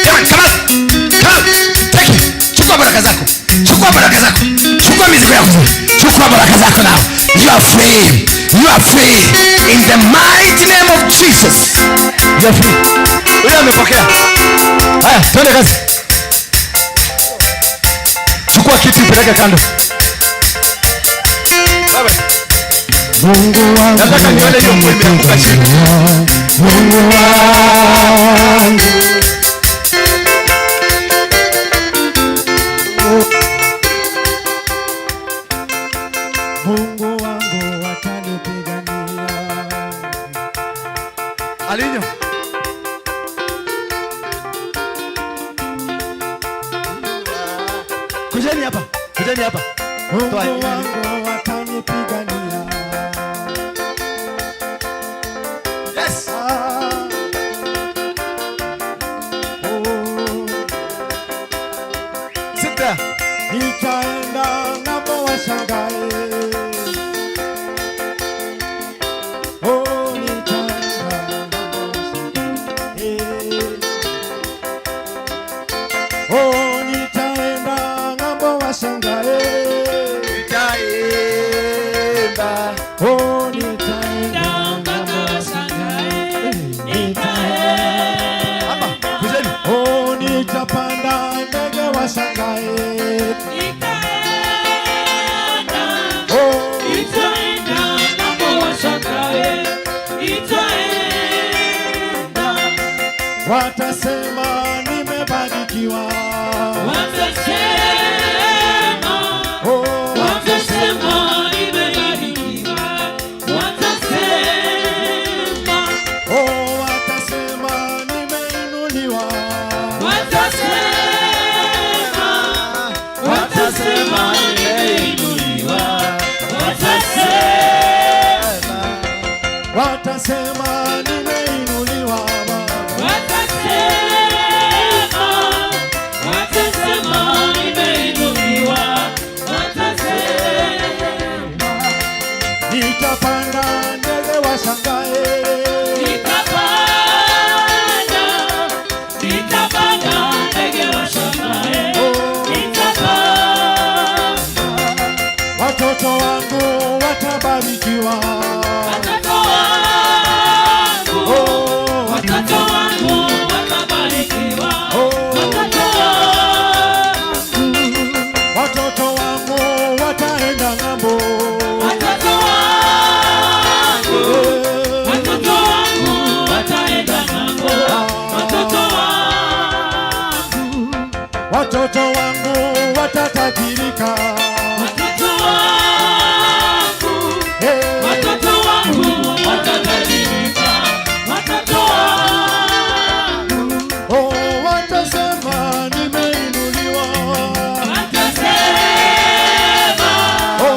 S4: Come on, come out. Come out. Take it. Chukua baraka zako. Chukua baraka zako. Chukua mizigo yako. Chukua baraka zako now. You are free. You are free. In the mighty name of Jesus. You are free. Wewe umepokea. Haya, twende kazi. Chukua kiti upeleke kando. Baba.
S2: Mungu wangu,
S4: nataka nione hiyo nguo imeanguka chini.
S2: Mungu wangu. Mungu wangu atanipigania.
S4: Alinyo. Kujeni hapa. Kujeni hapa.
S2: Mungu wangu atanipigania.
S4: Yes.
S2: Oh.
S4: Sit there.
S2: Nitaenda ng'ambo washangae. Oh, nitaenda ng'ambo washangae. Oh, nitaenda ng'ambo washangae.
S4: Nitaenda.
S2: Oh, nitaenda ng'ambo washangae. Nitaenda.
S4: Hapa, kujeni.
S2: Oh, nitapanda ndege washangae. Oh,
S7: Nitaenda ng'ambo washangae. Nitaenda.
S2: Watasema nimebarikiwa.
S7: Watasema.
S2: Oh,
S7: Watasema nimebarikiwa. Watasema.
S2: Oh, watasema nimeinuliwa.
S7: Watasema. Watasema nimeinuliwa. Watasema.
S2: Watasema nimeinuliwa.
S7: Watasema. Watasema nimeinuliwa. Watasema.
S2: Nitapanda ndege washangae.
S7: Nitapanda, nitapanda ndege washangae. Nitapanda.
S2: Watoto wangu watabarikiwa.
S7: Watoto wangu,
S2: Oh,
S7: watoto wangu watabarikiwa.
S2: Oh.
S7: Watoto wangu,
S2: watoto wangu wataenda ng'ambo.
S7: watoto wangu, watoto wangu wataenda ng'ambo. Watoto wangu,
S2: Watoto wangu watatajirika.
S7: watoto wangu,
S2: Hey.
S7: watoto wangu watatajirika. Watoto wangu
S2: Oh, watasema nimeinuliwa.
S7: watasema,
S2: Oh,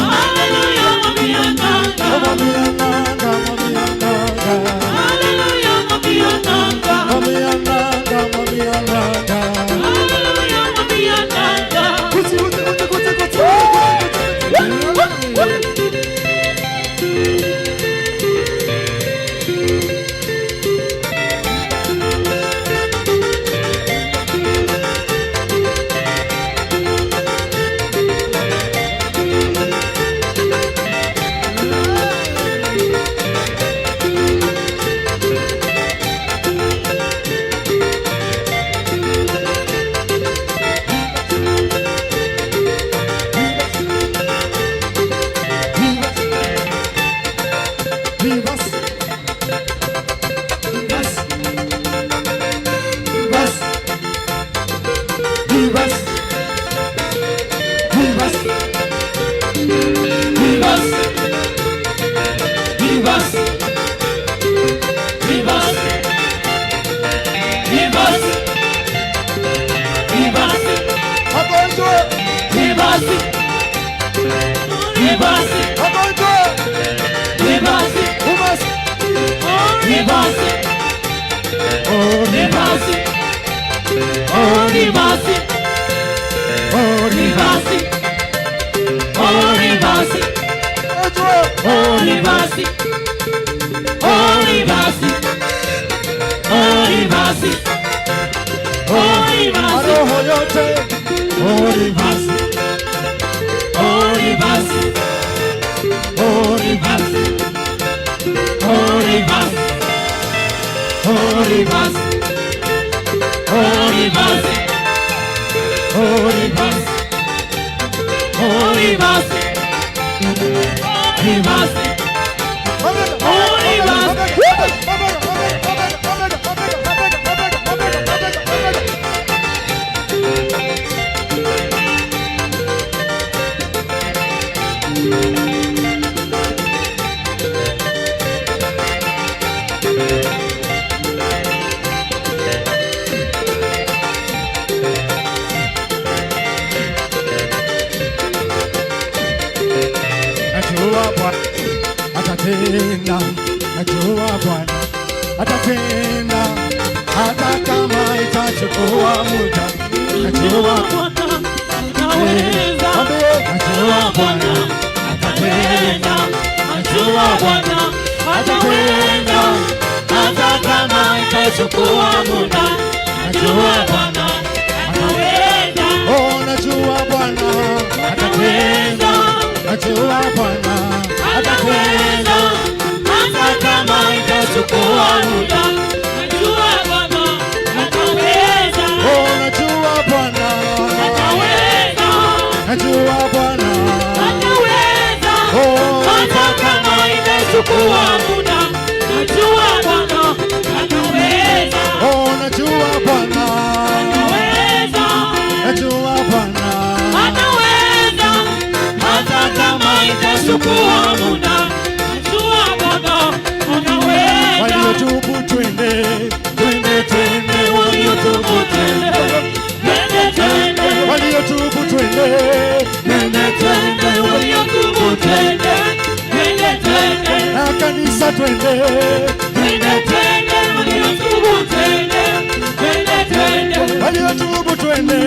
S7: Nibasi. Nibasi. Nibasi. Nibasi. Nibasi. Nibasi. Nibasi. Nibasi. Nibasi. Nibasi. Nibasi.
S6: Roho yote.
S7: Nibasi. Nibasi. Nibasi. Nibasi. Nibasi. Nibasi. Nibasi. Nibasi. Nibasi.
S6: Najua Bwana atatenda, najua Bwana atatenda, hata kama itachukua muda. Najua
S7: Bwana anaweza.
S6: Najua Bwana
S7: atatenda, najua Bwana atatenda, hata kama itachukua muda. Najua Bwana anaweza.
S6: Oh, najua Bwana atatenda, najua Bwana
S7: Ataweza, hata kama itachukua muda. Najua Bwana ataweza.
S6: Oh, najua Bwana
S7: Ataweza,
S6: najua Bwana
S7: ataweza,
S6: Oh,
S7: hata kama itachukua muda. Najua Bwana ataweza.
S6: Oh, najua Bwana
S7: Ataweza,
S6: najua Bwana
S7: ataweza, hata kama itachukua muda. Najua Bwana anaweza.
S6: Waliotubu twende, twende, twende,
S7: Waliotubu twende, twende, twende.
S6: Waliotubu twende,
S7: Twende, twende, waliotubu twende, twende, twende.
S6: na kanisa twende,
S7: Twende, twende, waliotubu twende, twende, twende.
S6: Waliotubu twende,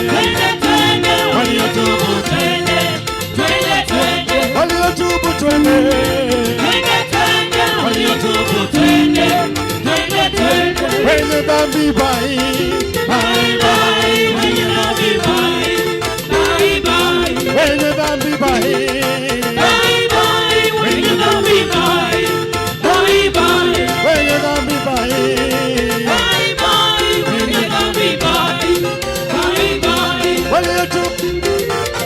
S7: Twende, twende, waliotubu twende, twende, twende.
S6: Waliotubu twende,
S7: Twende, twende, waliotubu twende, twende, twende.
S6: Wenye dhambi bye,
S7: Bye, bye, wenye dhambi bye, bye, bye.
S6: wenye dhambi bye,
S7: Bye, bye, wenye dhambi bye, bye, bye.
S6: wenye dhambi bye,
S7: Bye, bye, wenye dhambi bye, bye, bye.
S6: Waliotubu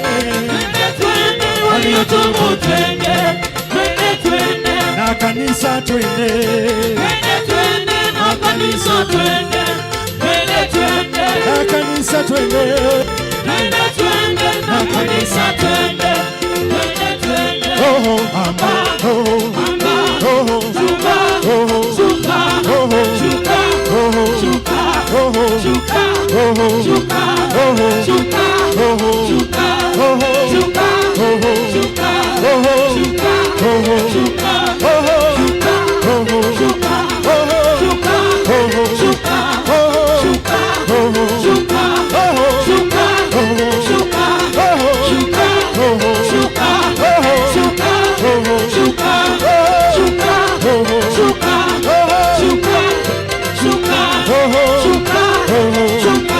S7: Twende, twende, waliotubu twende, twende, twende.
S6: na kanisa twende,
S7: Twende, twende, na kanisa twende, twende, twende.
S6: na kanisa twende,
S7: Twende, twende, na kanisa twende, twende, twende.
S6: oh mama, oh
S7: Mama,
S6: oh
S7: shuka,
S6: oh
S7: shuka,
S6: oh
S7: shuka,
S6: oh
S7: shuka,
S6: oh
S7: shuka,
S6: oh
S7: shuka,
S6: oh
S7: shuka,
S6: oh
S7: shuka,
S6: oh
S7: shuka,
S6: oh
S7: shuka,
S6: oh
S7: shuka,
S6: oh
S7: shuka,
S6: oh
S7: shuka, shuka, shuka, shuka, shuka, shuka, shuka, shuka, shuka, shuka, shuka, shuka, shuka, shuka, shuka, shuka, shuka, shuka, shuka,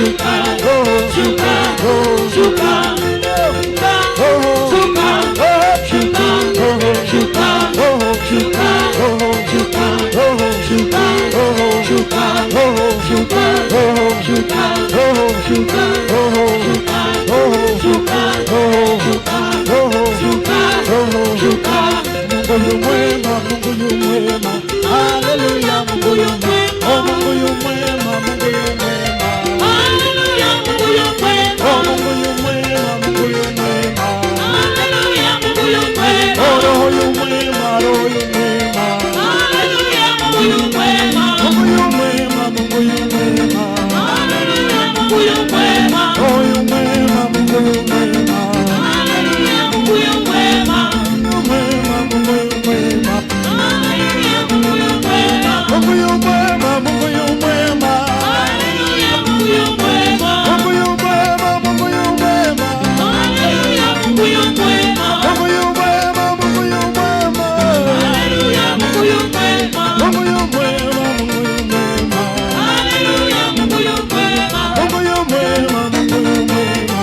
S7: Shuka, shuka, shuka, shuka, shuka, shuka, shuka, shuka, shuka, shuka, shuka, shuka, shuka, shuka, shuka, shuka, shuka.
S2: Mungu yu mwema, Mungu yu mwema, haleluya, Mungu yu mwema, oh Mungu yu mwema, Mungu yu mwema,
S7: Haleluya, Mungu yu mwema.
S2: Oh Mungu yu mwema, Mungu yu mwema,
S7: Haleluya, Mungu yu mwema.
S2: Oh Roho yu mwema, Roho yu mwema,
S7: Haleluya, Mungu yu mwema.
S2: Mungu yu mwema, Mungu yu mwema,
S7: Haleluya, Mungu yu mwema.
S2: Roho yu mwema, Mungu yu mwema,
S7: Haleluya, Mungu yu mwema.
S2: yu mwema, Mungu yu mwema,
S7: Haleluya, Mungu yu mwema.
S2: Mungu yu mwema, Mungu yu mwema,
S7: Haleluya, Mungu yu mwema.
S2: Mungu yu mwema, Mungu yu mwema,
S7: Haleluya, Mungu yu mwema.
S2: Mungu yu mwema, Mungu yu mwema,
S7: Haleluya, Mungu yu mwema.
S2: Mungu yu mwema, Mungu yu mwema.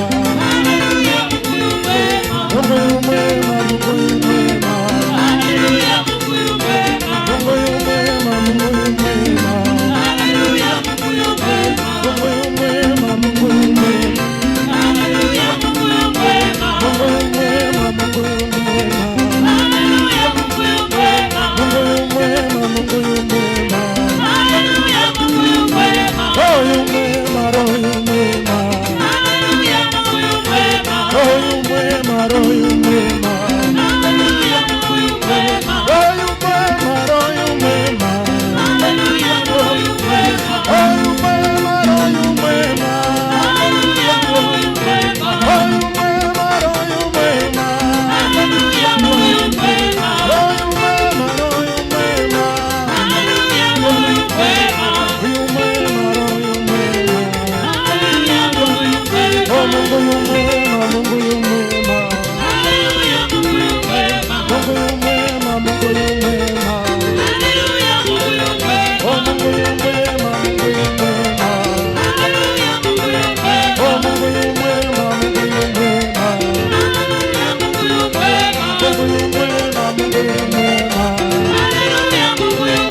S7: Haleluya, Mungu yu mwema.
S2: Mungu yu mwema, Mungu yu mwema.
S7: Haleluya, Mungu yu mwema.
S2: Mungu yu mwema, Mungu yu mwema.
S7: Haleluya, Mungu yu mwema.
S2: Mungu yu mwema, Mungu yu mwema.
S7: Haleluya, Mungu yu mwema.
S2: Mungu yu mwema, Mungu yu mwema.
S7: Haleluya, Mungu yu mwema.
S2: Mungu yu mwema, Mungu yu mwema.
S7: Haleluya, Mungu yu mwema.
S2: Mungu yu mwema, Mungu yu mwema.
S7: Haleluya, Mungu yu mwema.
S2: Roho yu mwema, Roho yu mwema.
S7: Haleluya, Mungu yu mwema.
S2: Roho yu mwema, Roho yu mwema.
S7: Haleluya, Mungu yu mwema.
S2: Roho yu mwema, Roho yu mwema.
S7: Haleluya, Mungu yu mwema.
S2: Roho yu mwema, Roho yu mwema.
S7: Haleluya, Mungu yu mwema.
S2: Roho yu mwema, Roho yu mwema.
S7: Haleluya, Mungu yu mwema.
S2: Roho yu mwema, Roho yu mwema.
S7: Haleluya, Mungu yu mwema.
S2: Yu mwema, Roho yu mwema.
S7: Haleluya, Mungu yu mwema.
S2: Oh, Mungu yu mwema, Mungu yu mwema.
S7: Haleluya, Mungu yu mwema.
S2: Mungu yu mwema, Mungu yu mwema.
S7: Haleluya, Mungu yu mwema.
S2: Oh, Mungu yu mwema, Mungu yu mwema.
S7: Haleluya, Mungu yu mwema.
S2: Oh, Mungu yu mwema, Mungu yu mwema.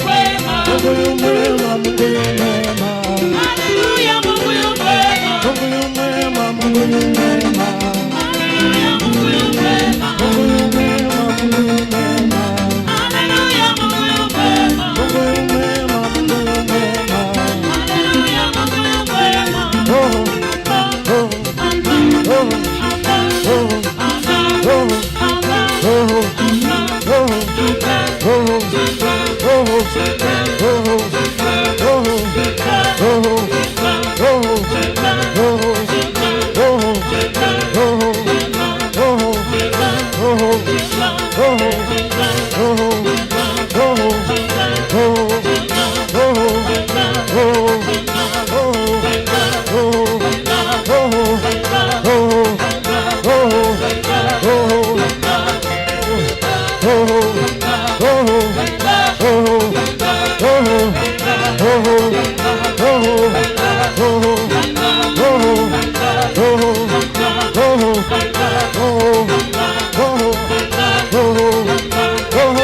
S7: Haleluya, Mungu yu mwema.
S2: Mungu yu mwema, Mungu yu mwema.
S7: Haleluya, Mungu yu mwema.
S2: Mungu yu mwema, Mungu yu mwema.
S7: Haleluya, Mungu yu mwema.
S2: Mungu yu mwema, Mungu yu mwema.
S7: Haleluya, Mungu yu mwema.
S2: Mungu yu mwema, Mungu yu mwema.
S7: Haleluya, Mungu yu mwema.
S2: Mungu yu mwema, Mungu yu mwema.
S7: Haleluya, Mungu yu mwema.
S2: Oh, oh, oh, oh, oh, oh, oh,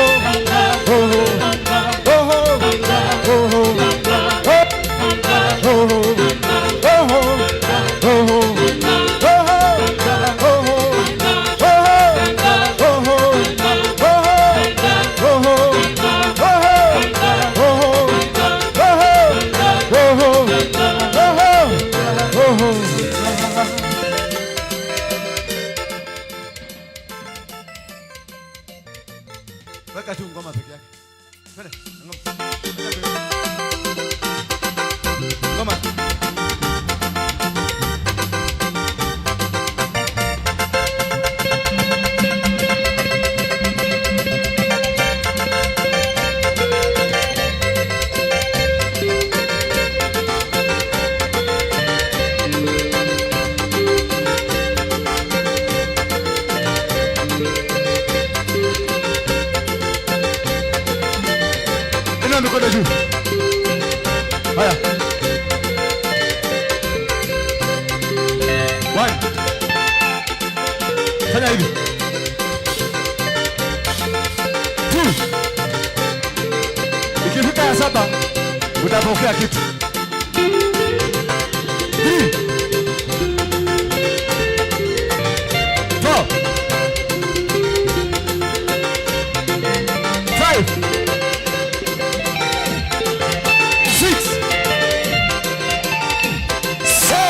S2: oh, oh, oh, oh, oh,
S4: Weka tu ngoma peke yake. Twende, ngoma. Ngoma. Inua mikono juu. Haya. Fanya hivi. 2. Ikifika ya 7 utapokea kitu. 3. 4. 5. 6. 7.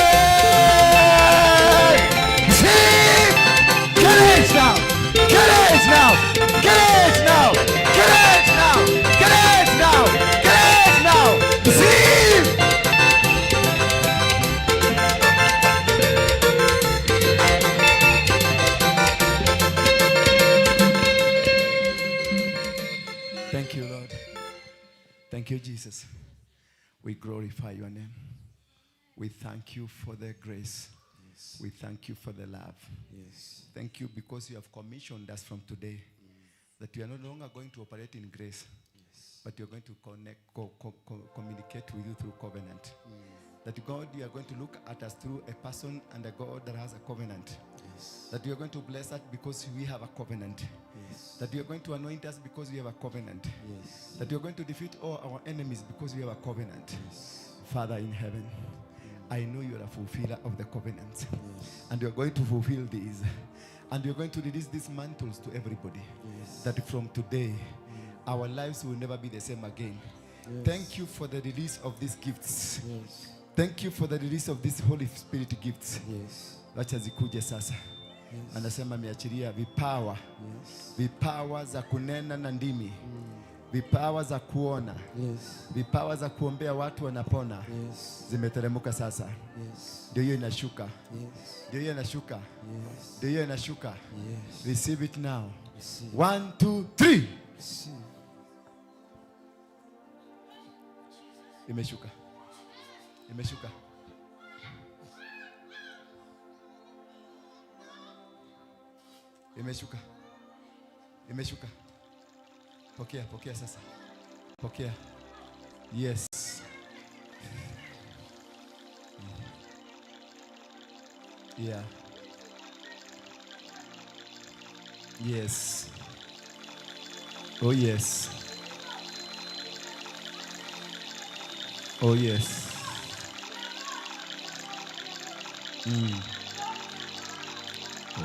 S4: Get it now! Get it now! Get it now! Get it now! Get it now! Get it now! Receive! Thank you, Lord. Thank you, Jesus. We glorify your name. We thank you for the grace.
S5: Yes.
S4: We thank you for the love.
S5: Yes.
S4: Thank you because you have commissioned us from today that we are no longer going to operate in grace,
S5: Yes.
S4: but we are going to connect, communicate with you through covenant. That God, you are going to look at us through a person and a God that has a covenant.
S5: Yes.
S4: That you are going to bless us because we have a covenant.
S5: Yes.
S4: That you are going to anoint us because we have a covenant.
S5: Yes.
S4: That you are going to defeat all our enemies because we have a covenant.
S5: Yes.
S4: Father in heaven, I know you are a fulfiller of the covenants.
S5: Yes.
S4: And you are going to fulfill these. And you are going to release these mantles to everybody.
S5: Yes.
S4: That from today, our lives will never be the same again.
S5: Yes.
S4: Thank you for the release of these gifts.
S5: Yes.
S4: Thank you for the release of these Holy Spirit gifts.
S5: Yes.
S4: Wacha zikuje sasa.
S5: Yes.
S4: Anasema ameachilia vipawa.
S5: Yes.
S4: Vipawa za kunena na ndimi. Vipawa za kuona.
S5: Yes.
S4: Vipawa za kuombea watu wanapona.
S5: Yes.
S4: Zimeteremka sasa.
S5: Yes.
S4: Ndio hiyo inashuka.
S5: Yes.
S4: Ndio hiyo inashuka.
S5: Yes.
S4: Ndio hiyo inashuka.
S5: Yes.
S4: Receive it now.
S5: Receive.
S4: 1, 2, 3.
S5: Receive.
S4: Imeshuka. Imeshuka. Imeshuka. Imeshuka. Pokea, pokea sasa. Pokea. Yes. Yeah. Yes. Oh yes. Oh yes. Oh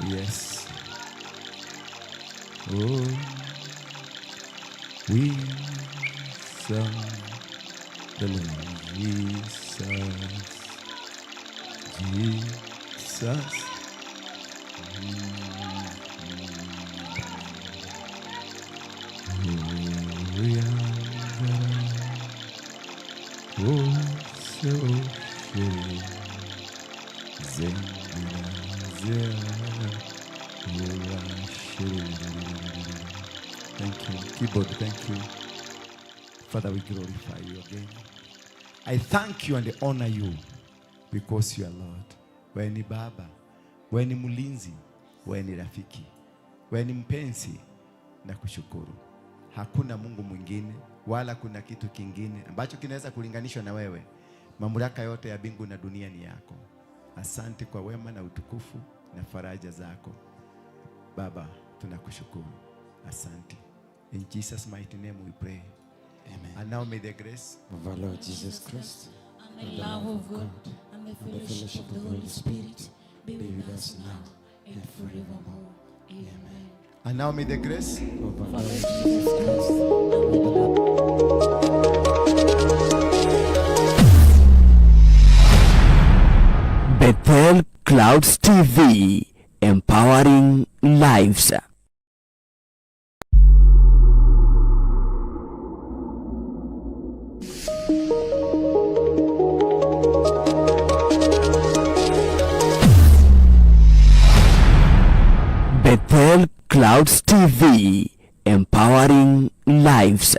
S4: yes. Oh, we saw the Lord Jesus. Jesus. Oh, so Thank you. Keyboard, thank you. Father, we glorify you again. I thank you and honor you because you are Lord. Wewe ni Baba, wewe ni mlinzi, wewe ni rafiki, wewe ni mpenzi na kushukuru. Hakuna Mungu mwingine wala kuna kitu kingine ambacho kinaweza kulinganishwa na wewe. Mamlaka yote ya mbingu na dunia ni yako. Asante kwa wema na utukufu na faraja zako. Baba, tunakushukuru. Asante. In Jesus' mighty name we pray.
S5: Amen.
S4: And now may the grace
S5: of our Lord Jesus Christ,
S8: and the love of God, and the fellowship of the Holy Spirit be with us now and forevermore. Amen.
S4: And now may the grace
S5: of our
S8: Lord
S5: Lord
S8: Jesus Christ, and the love
S1: Bethel Clouds TV, empowering lives. Bethel Clouds TV, empowering lives.